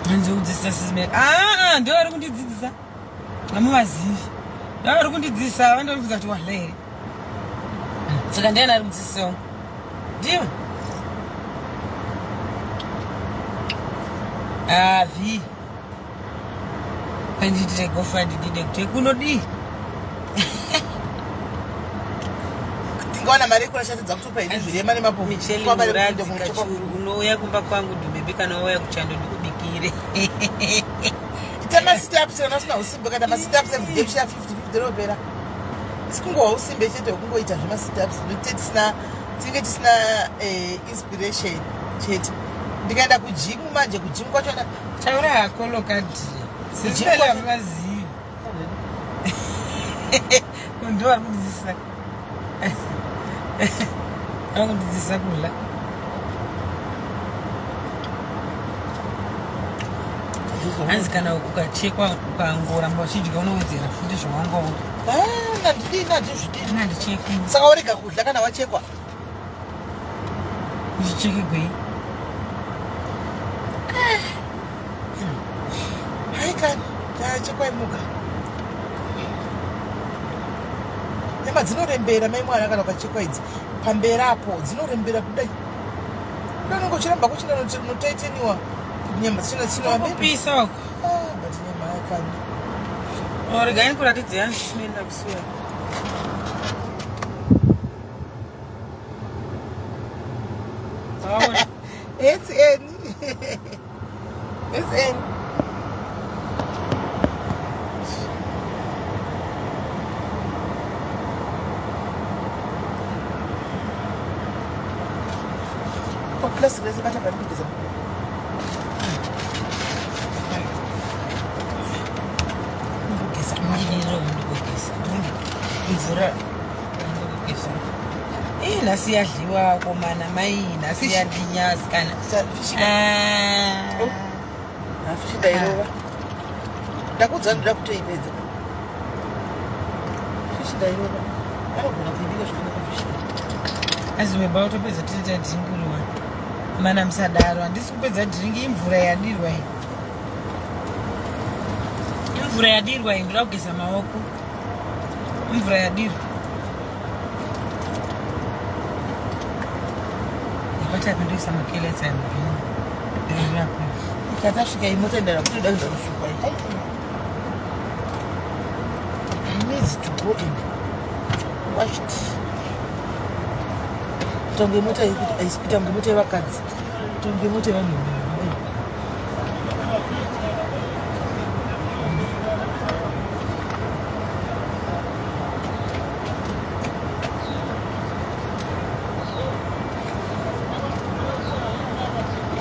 Hanzi Sismel. Ah, ah, ndio vari kundidzidzisa. Hamuvazivi. Ndio vari kundidzidzisa, vandoribvunza kuti wahla here. Saka ndiani ari kudzidzisa wangu? Ndiwe. Ah, V. Pandiitire gofund ndide kuti kunodii? Tingawana mari yekurasha dza kutopa hedu zvirema nemapofu. Michelle Kwaba Muradzi rekuenda kunotopa- Kachuru unouya kumba kwangu Dhumebe kana wauya kuchando ndikubikire. Ita ma-sit ups kana usina usimbe ukaita ma-sit ups every day kushaya 50 50 rinopera. Asi kungowa usimbe chete wekungoita zvema-sit ups nekuti tisina tinenge tisina inspiration chete. Ndikaenda kujimu manje kujimu kwachona Taura hako lokadhiya. Sisibele havazivi. Ndo vari kundidzidzisa. Vari kundidzidzisa kudla. Hanzi kana ukachekwa ukangoramba uchidya unowedzera futi zvawanga uri. Ah, nandidii nandizvidii. Nandichekwi. Saka worega kudla kana wachekwa. Ndicheke gwei. Hai kani, tachekwa imuka. Nyama dzinorembera mai mwana kana ukachekwa idzi pamberi apo dzinorembera kudai. Kudai unenge uchiramba kuchina unotaiteniwa nyama tsina tsina wamberi. Kupisa uko. Ah, but nyama hai kani. Oh, regai ndikuratidze yangu inoenda kusuwa. Waona? SN. SN. Oh, plastic rese bata pari kugeza. Ndikugeza miriro ndikugeza. Mvura ndikugeza. Ih, nhasi yadliwa komana mai nhasi Fish. yadinya asikana. Fish. Ah. Oh. Hafishi ndairova. Ndakudza ndoda kutoipedza. Fishi ndairova. Anogona kuibika zvakanaka fishi. Azimeba utopedza tiri tadhiringi Mana musadaro, handisi kupedza dhiringi, imvura yadirwa iyi. Imvura yadirwa iyi, ndoda kugeza maoko. Imvura yadirwa. Ndibata apa ndoisa makelets amubhini. Ndirapa. Ikatasvika imota ndara kutoda kuenda kusukwa. Needs to go and wash it. Tonge mota yekuti haisi kuita kunge mota yevakadzi. Tonge mota yevanhu.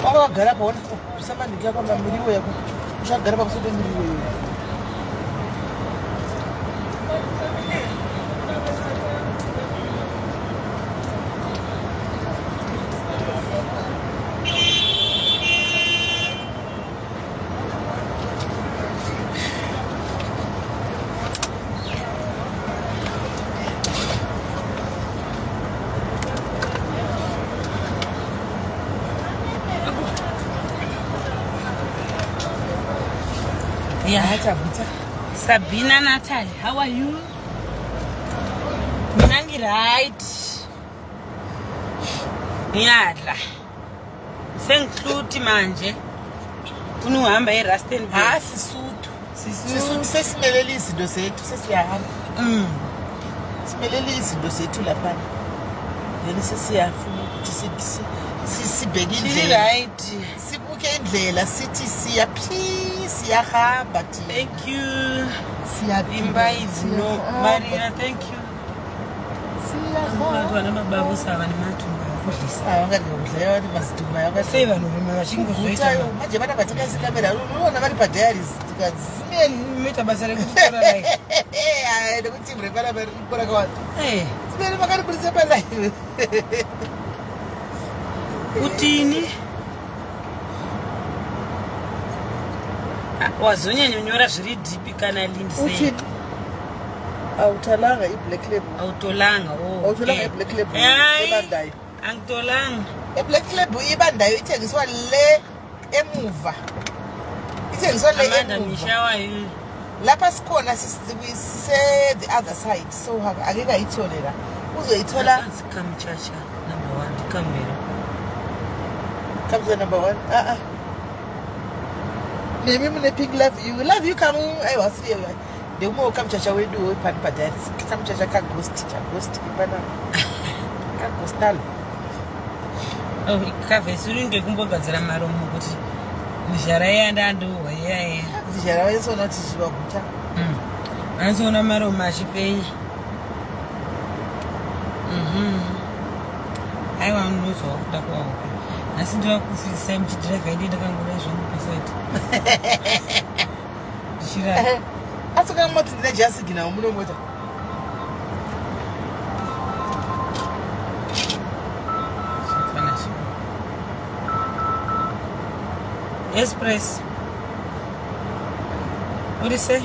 Wanga wagara paona usamandikira kwamba miriwo yako uchagara pamusoro pemiriwo iyoyo. Yeah. Achabvita. Sabina Natalie, how are you? Mina ngi-right. Ngiyadla. Sengihluthi manje. Funa uhamba eRustenburg. Ha sisuthu. Sisuthu sesimelele izinto zethu sesiyahamba. Simelele izinto zethu laphana. Then sesiyafuna ukuthi sibheke Sili indlela. right. Sibuke indlela sithi siyaphi siyahamba thina. Thank you. Siyaphila. Imba is no. Maria, thank you. Siyahamba. Vana baba vosava nematumba. Kudlisa. Ah, vangadya kudla vati mazidhuma Sei vanhurume vachingozoita manje vana vatakaisa kamera unoona vari padiaries tikazimeni moita basa rekutora live. nekuti mure pana riripo rakawanda Eh, zimeni makaribudisa palive. Kutini? Ah, wazonyanyonyora zviri deep kana Lindsay. Uthini? Awuthalanga i-Black Label? Awutolanga, oh. Awutholanga okay. i-Black Label Hayi, ebandayo? Angitolanga. I-Black Label ibandayo ithengiswa le emuva, ithengiswa le Amanda emuva. Mishawa you. Lapha sikhona sise the other side, so angeke ayithole la, uzoyithola. Kamchacha number 1 ndikamera. Comes to number one. Ah ah, nemi mune pink, love you, love you. Kamu aiwa, siriyo ndemumwe kamuchacha wedu wepani padiaries, kamuchacha kagost, chagost kepana kagostalo. Oh, kavhesi ringe kumbogadzira maromo kuti mizhara iya ndandohwa iya iya. Kuti zhara vaisoona kuti zvivaguta. Vanozoona maromo achipenya. Aiwa, unozwa kuda kuwaoka. Nhasi ndova kufisai muchidhiraivha, indi ndakangoda zvangu paside ndichirara. Asi kamoti ndine jasigi nawo munomota. Zvakafana zvo. Yes, press. Uri sei?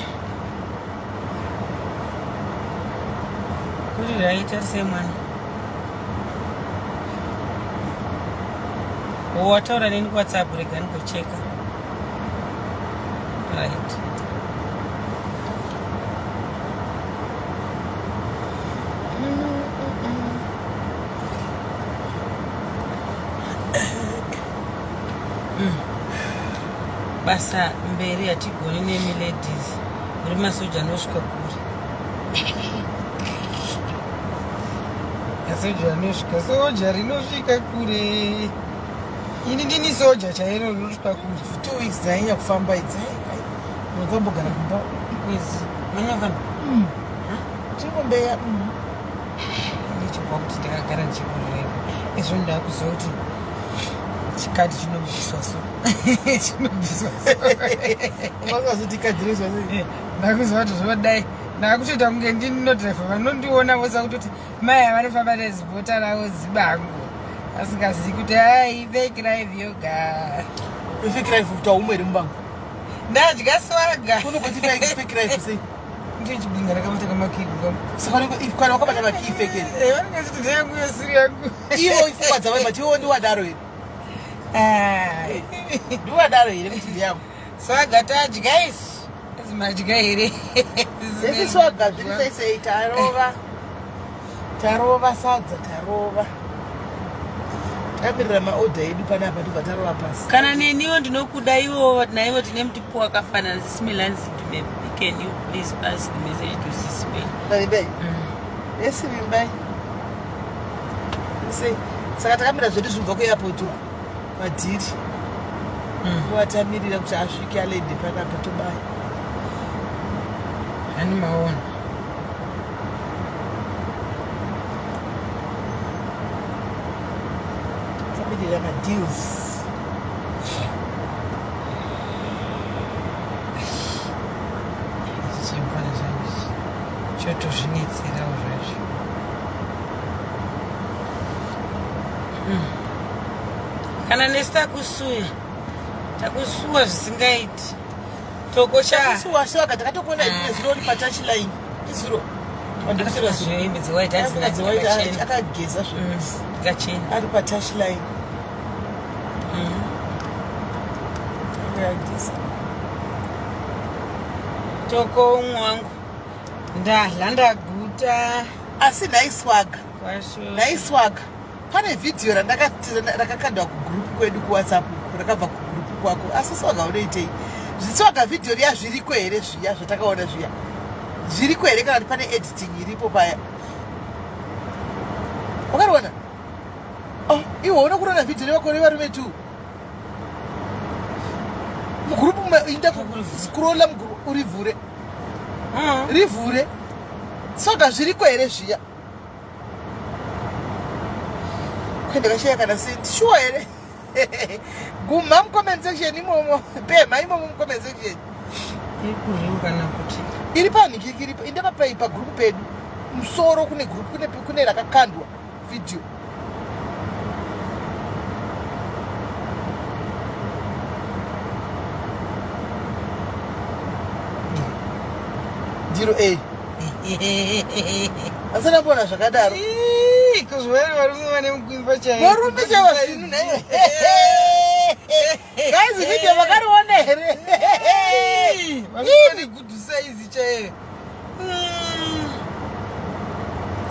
Kuri right, ari sei mwana? Oh, wataura neni kuWhatsApp, rega ndingocheka. Right. Basa mberi, hatigoni nemi ladies, muri masoja anosvika kure. Masoja anosvika, soja rinosvika kure. Ini ndini soja chairo rinosvika kure. 2 weeks dzainya kufamba idzi, unokambogara kumba. Mwedzi manyafamba. Chingombeya. Ndichibva kuti ndakagara ndichikuvhureka izvo, ndakuziva kuti chikati chinobviswa, so chinobviswa so. Ungazozi ikadhiriswa sei? Ndakuziva kuti zvodai, ndakutoita kunge ndinodhiraivha, vanondiona vosa kutoti mai vanofamba nezibhota ravo zibango, asingazivi kuti hai, fake life yoga. Fake life kuti aumwe iri mubango. Ndadya swaga. Unogoti fake life sei? Ndichibinga ndakabata kamakii. Saka kana wakabata makii, fake here? Vanenge vachiti ndeyangu yosiri yangu. Ivo ifungwa dzavo, but iwo ndiwadaro here? Ah. Ndiwadaro here kuti ndeyangu? Swaga tadya isu, azi madya here? Esi swaga zviri sei sei? Tarova, tarova sadza, tarova, tamirira maodha edu panapa, tobva tarova pasi. Kana neniwo ndinokuda iwo, naivo tine mutipo wakafanana. Sisimilanzi, can you please pass the message to Sisime? Vimbai, esi Vimbai, sei? Saka takamira zvedu zvinobva kuairport uku, madhiri watamirira kuti asvike alende panapa, tobaya. Hani maona. Tamirira madeals. Chimfana changu chotozvinetserawo zvacho. Kana nesi takusuya, takusuwa zvisingaiti, tokosha. Suwaswaka takatokuona nezuro uri patouch line izuro. Hembe dzewhite. Dzewhite, akageza zvo. Akachena. Ari patouch line, akageza. Toko umwe wangu, ndadla ndaguta. Asi nhaiswaga, Kwasho. nhaiswaga, pane vhidhiyo rakakandwa kugroup kwedu kuWhatsApp uku, rakabva kugroup kwako. Asi swaga unoitei zviswaga? Vhidhiyo riya zviriko here? Zviya zvatakaona zviya zviriko here, kana kuti pane editing iripo paya? Wakariona? Oh, iwe unokurona vhidhiyo remakore varume tu mugroup, inda scrolla mugroup urivhure. Rivhure swaga, zviriko here zviya? Ndakashaya kana senti shuwa here? Gumha mucomment section imomo, pemha imomo mucomment section. Kana kuti iri panhikiki iripo, inde papai pagroup pedu musoro kune group kune rakakandwa video. Ndiro a asana kuona zvakadaro. Kuzvari varume vane mukwimba chaivo. Varume chaivo zvinhu naiwe. Guys, video makariona here? Varume good size chaiyo.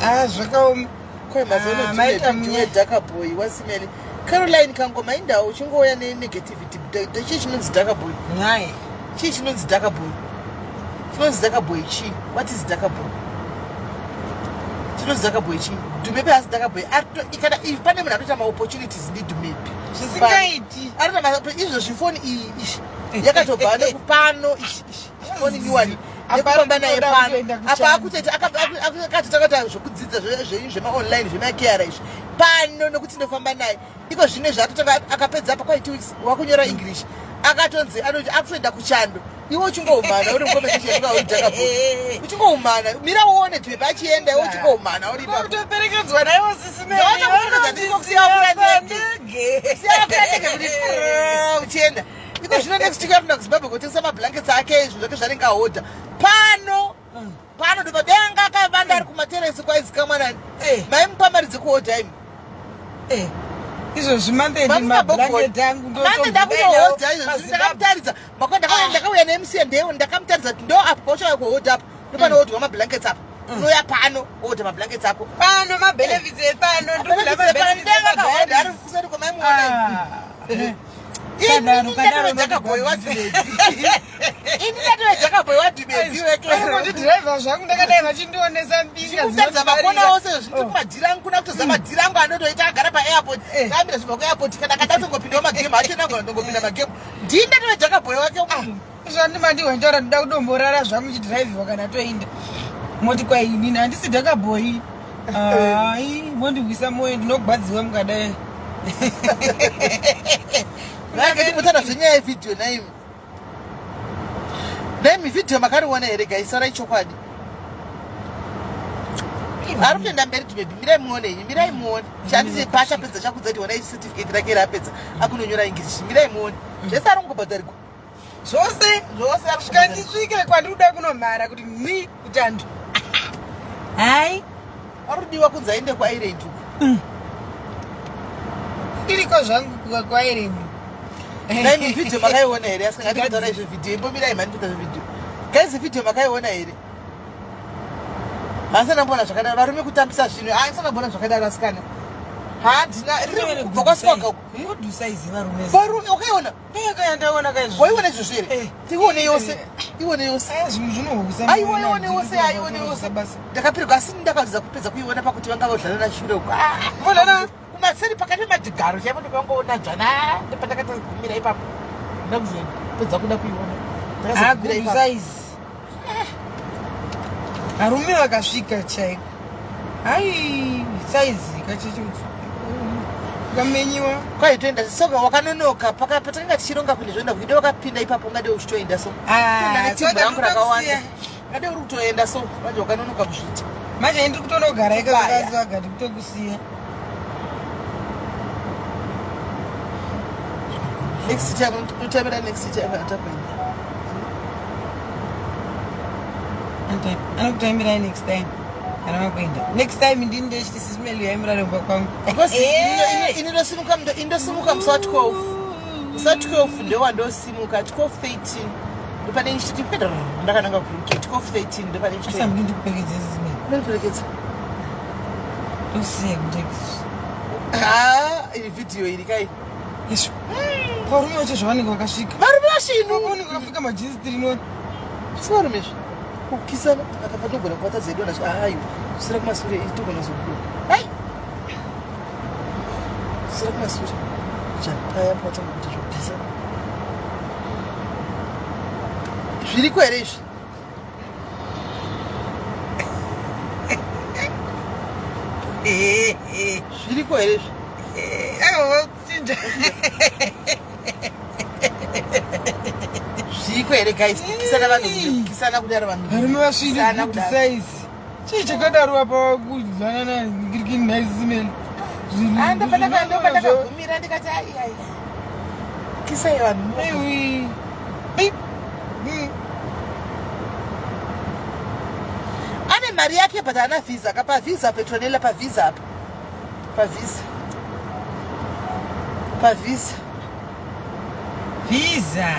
Ah, zvakaoma. Kwe mazono maita dhaka boy wasimele. Caroline Kangoma indawo uchingouya ne negativity. Chii chinonzi dhaka boy? Nhai. Chii chinonzi dhaka boy? Chinonzi dhaka boy chii? What is dhaka boy? Chinonzi dhaka boy chii? Dhumepe asi dhaka boy. Kana if pane munhu anoita maopportunities ndiDhumepe. Zvisingaiti. Arikuita izvozvi foni iyi ishi yakatobva nekupano ishi ishi foni nyuwani nekufamba naye pano apa akutoti akatotanga zvokudzidza zvenyu zvemaonline zvemakeara izvi pano nekuti ndofamba naye iko zvino izvi atotanga akapedza apa kwai 2 weeks wakunyora English, akatonzi anoti akutoenda kuchando. Iwe uchingoumana uri mukomesecheuudhakapo uchingoumana, mira uone Dhumepe achienda, iwe uchingoumana uri ipapo. Kutoperekedzwa naivo sisi. Ndege uchienda iko zvino next week akuenda kuZimbabwe kutengesa mablankets ake, izvo zvake zvanenge ahodha pano pano. Ndopadenga akavanda ari kumateresi kwaizikamwa nani. Maimupa mari dzekuhodha imi. Izvozvi mambeni mablanketi angu. Manje ndakutohodha izvozvi, ndakamutaridza mako, ndakauya nemusiya ndeo, ndakamutaridza kuti ndo apo pauchauya kuhodha apa, ndopanohodwa mablankets apa, unouya pano wohodha mablankets ako. Pano mabenefits epano. Ndakahodha ari kuseri kwamaimuona. Kadaro, kadaro. Dhakaboy wadhumebi, ini ndatove dhakaboy wadhumebi. Kundidhiraivha zvangu ndakadai vachindionesa mbinga. Kutaridza makona ose zviti kumadhiri angu, kuna kutoza madhiri angu anotoita agara paairport, kaambira zvibva kuairport, kana kada kutongopindawo magemu acho, nagona tongopinda magemu, ndini ndatove dhakaboy wake. Zvandimandihwendaura, ndoda kudomborara zvangu chidhiraivhiwa kana toinda moti kwainini handisi dhakaboy. Ai, mondihwisa mwoyo, ndinogwadziwa mukadai. Vakatimbotara zvenyaya yevhidhiyo naimi naimi. Vhidhiyo makariona here guys? Sarai chokwadi. Ari kutoenda mberi Dhumebi, mirai muone inyi, mirai muone. Chanditi paachapedza chakudza kuti onai certificate rake raapedza akunonyora English, mirai muone zvese ari kungobhadharigwa. Zvose. Zvose ari Svika ndisvike kwandikuda kunomhara kuti mi kuchando hai. Ari kudiwa kunzi aende kuIreland uku. Ndiriko zvangu kuIreland. Naimi, vhidhiyo makaiona here? Asi ngatitaura izvo vhidhiyo, imbomirai mhani, kuita zvevhidhiyo. Guys, vhidhiyo makaiona here? Hasana mbona zvakadaro, varume kutambisa zvinhu, haisana mbona zvakadaro asikana, handina riri kubva kwaswaga uku. Good size varume. Varume wakaiona? Ndakayandaona kaizvo. Waiona izvozvo here? Eh. Tione yose, ione yose. Aya zvinhu zvinohusa. Aiwa, ione yose, aione yose. Basa. Ndakapirwa asi ndakazidza kupedza kuiona pakuti vanga vodlana shure uku. Ah, Vodlana? Kumaseri pakati pemadhigaro chaipo ndikangoona dzvana, ndopandakatogumira ipapo, ndakuzopedza kuda kuiona. Ndakazogumira Good ipapo. size varume vakasvika chaiko. Hai, size kacheche ukamenyiwa. Kwaitoenda soka wakanonoka patakanga tichironga kuenda zvoenda kuida wakapinda ipapo, ungade uchitoenda so. Toenda netimhu rangu rakawanda, ungade uri kutoenda so, manje wakanonoka kuzviita. Manje ndiri kutonogara Kubaya. ikakazvaga ndikutokusiya. Next time utamira, next time atakuenda. Anokutamirai next time kana makuenda. Next time ndini ndechiti sisimeli yaimurare kumba kwangu. Because ini ndosimuka musi wa12, musi wa12 ndowandosimuka, 12 13 ndopane ndichiti pedro ndakananga kuUK, 12 13 ndopane. Asi hamudi ndikuperekedze, sisimeli? Ndinoperekedza. Ndikusiye kutekisi. Ha, iri vhidhiyo iri kai. Izvo varume vacho zvavanenge vakasvika. Varume vasvinu. Vanenge vakapfeka majinsi tirinoni. Asi varume izvi kukisana apa patogona kubata zedu nazvo. Ayo kusira kumasure togona zoburuka. Hai, kusira kumasure chapaya patanga kuita zvokukisana zviriko here izvi? Zviriko here izvi? Wochinja. Zviriko here guys kukisana vanhu kukisana kudaro vanhu. Varume vasviri good size. Chii chakadaro apa kudyanana ngirikini nice simeli. Ah, ndopandakagumira ndikati ai ai. Kisai vanhu. Aiwi. Ane mari yake but haana visa ka pavisa Petronella pavisa apa. Pavisa. Pavisa. Visa.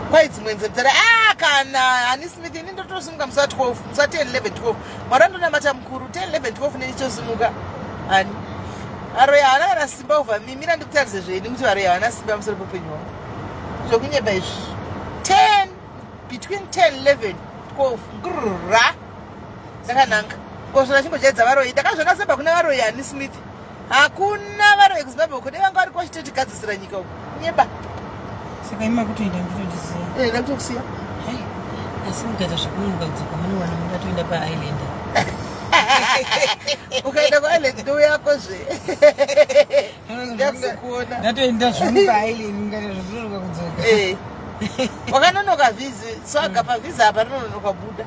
Kwai dzimwe nzemzara ah kana ani Smith ini ndotosimuka musi wa 12 musi wa 10 11 12 mwari andonamata mukuru 10 11 12 nenichosimuka ani varoyi havana kana simba over me mira ndikutarise zvenyu kuti varoyi havana simba pamusoro peupenyu hwangu zvokunyeba izvi 10 between 10 11 12 grra ndakananga ngozvona chimbojaidza varoyi ndakazvona seba kuna varoyi ani Smith Hakuna varoyi kuZimbabwe uko dai vanga variko vachitotigadzisira nyika uko. Nyeba. Saka ima kutoenda nditokusiya. Eh, ndakutokusiya. Hey, asi mukaita zvekunonoka kudzoka munowana mungatoenda paisland. Ukaenda kuisland ndouyako zve. Ndakuzokuona. Ndatoenda zvangu paisland mukaita zvekunonoka kudzoka. Eh. Wakanonoka vhizi, swaga pavhizi apa rinononoka buda.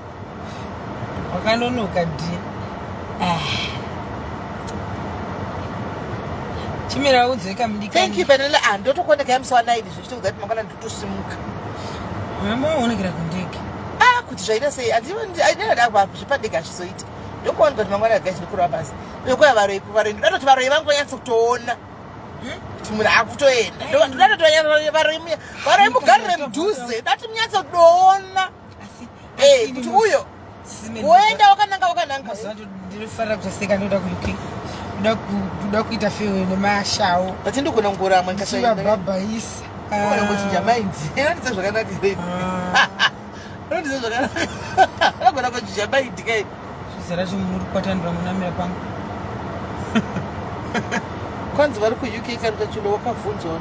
Wakanonoka dear. Ah. Chimira udzeka mudikani. Thank you Benela. Ah, ndotokuoneka yamusi wa 9 zvichitokuudza kuti mangwana ndotosimuka. Mama waonekera kundege. Ah, kuti zvaita sei? Andina da zvepandege hazvizoita. Ndokuoneka kuti mangwana guys ndikurova basi. Ndokuya varoyi kuvaroyi. Ndoda kuti varoyi vangu vanyatso kutoona. Hmm? Kuti munhu akutoenda. Ndoda kuti varoyi varoyi mugarire mudhuze. Dati munyatso kutoona. Eh, kuti uyo woenda wakananga wakananga ndinofarira kutoseka ndoda kuuk ndoda kuita fewe nemashawo but ndogona kungoramwa ndikasvabhabhaisa ngochinja mind inondidza zvakanaka here ah. inondidza zvakanaka anogona kuchinja mind kai zera chimuri kukwatandura munamira pangu kwanzi vari kuuk karuta chulo wakabvunzwa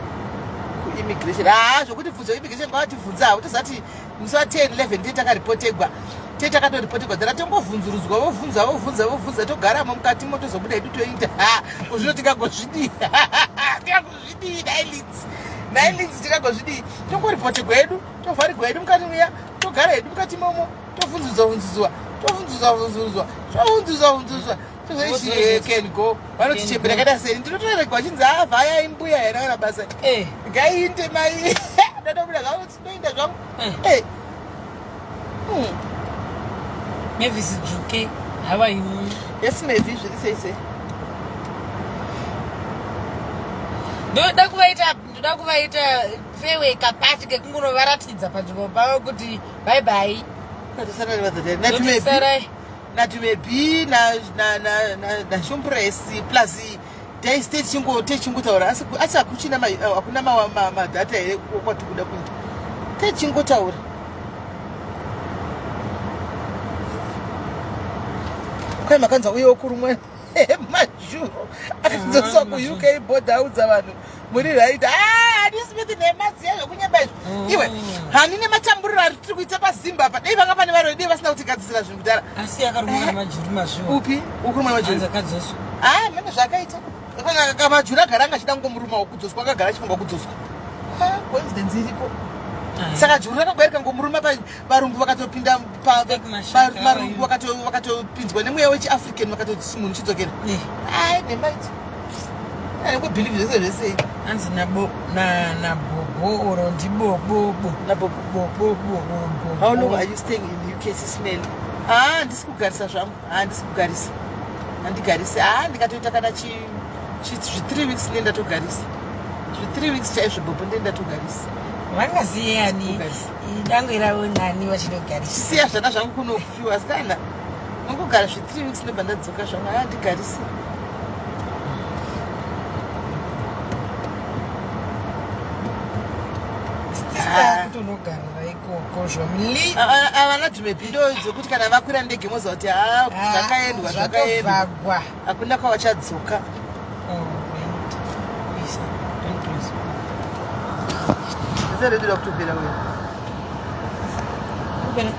kuimmigration haa ah, zvokuti bvunza immigration ngavatibvunza havo tozati musi wa 10 11 ndiye takaripotegwa tiye takatoripotegwa dhara tongovhunzurudzwa vovhunza vovhunza vovhunza togaramo mukati mo tozobuda hedu toita kozvino tingagozvidii tingagozvidii nailins nailins tingagozvidii tongoripotegwa hedu tovharigwa hedu mukati muya togara hedu mukati momo tovhunzudzwa vhunzudzwa tovhunzudzwa vhunzudzwa tovhunzudzwa vhunzudzwa tozoichi can go vanoti chembere yakaita seni ndinotoregwa chinzi avhaya imbuya here kana basa eh. ngaiinde mai ndatobuda zvangu Ndoenda zvangu. Eh. Eh. Hmm. Mavis Dzvuke, how are you? Yes, Mavis, zviri sei sei? Ndoda kuvaita ndoda kuvaita fewe kapati kekungonovaratidza panzvimbo pavo kuti bye bye. Natosara natumebi nashompress plus Days techingo techingotaura asi asi hakuchina ma, eh, hakuna madhata here kwatikuda kuita techingotaura kwai makanzwa uye wokurumwa majuro akadzoswa ah, kuuk border audza vanhu muri right ah, hani smith nemaziya zvekunyeba izvi mm. iwe hani nematamburiro ari tiri kuita pazimba apa dei vanga pane varoi dei vasina kutigadzisira zvinhu kudhara asi akarumwa nemajuru mazviwa upi ukurumwa nemajuru akadzoswa ah mene zvakaita kamajuru agara anga achida ngomuruma wokudzoswa akagara achifunga kudzoswa ah, coincidence iripo ah. saka juru rakagwa rikangomuruma varungu vakatopinda varungu vakatopinzwa nemweya wechiafrican vakatoti munhu chidzokera eh. ai nhema idzo andingobhilivhi zvese zvese anzi nabobo oro ndibobobo nabobobobobo how long are you staying in uk sismel haa ah, ndisi kugarisa zvangu haa ah, ndisi kugarisa handigarisi haa ah, ndikatoita kana zvi-three weeks ne ndatogarisa zvi-three weeks chaizvo bobo nde ndatogarisa vangaziye ani dangwe ravo nani vachinogarisa siya zvana zvangu kunofiwa sikana nongogara zvi-three weeks ndobva ndadzoka zvangu haa ndigarisi kutonogarira ikoko zvomli avana dzimwe ndo dzekuti kana vakwira ndege moziva kuti haa zvakaendwa zvakaendwa hakuna kwavachadzoka oh, redu rakutopera uyo Kupera.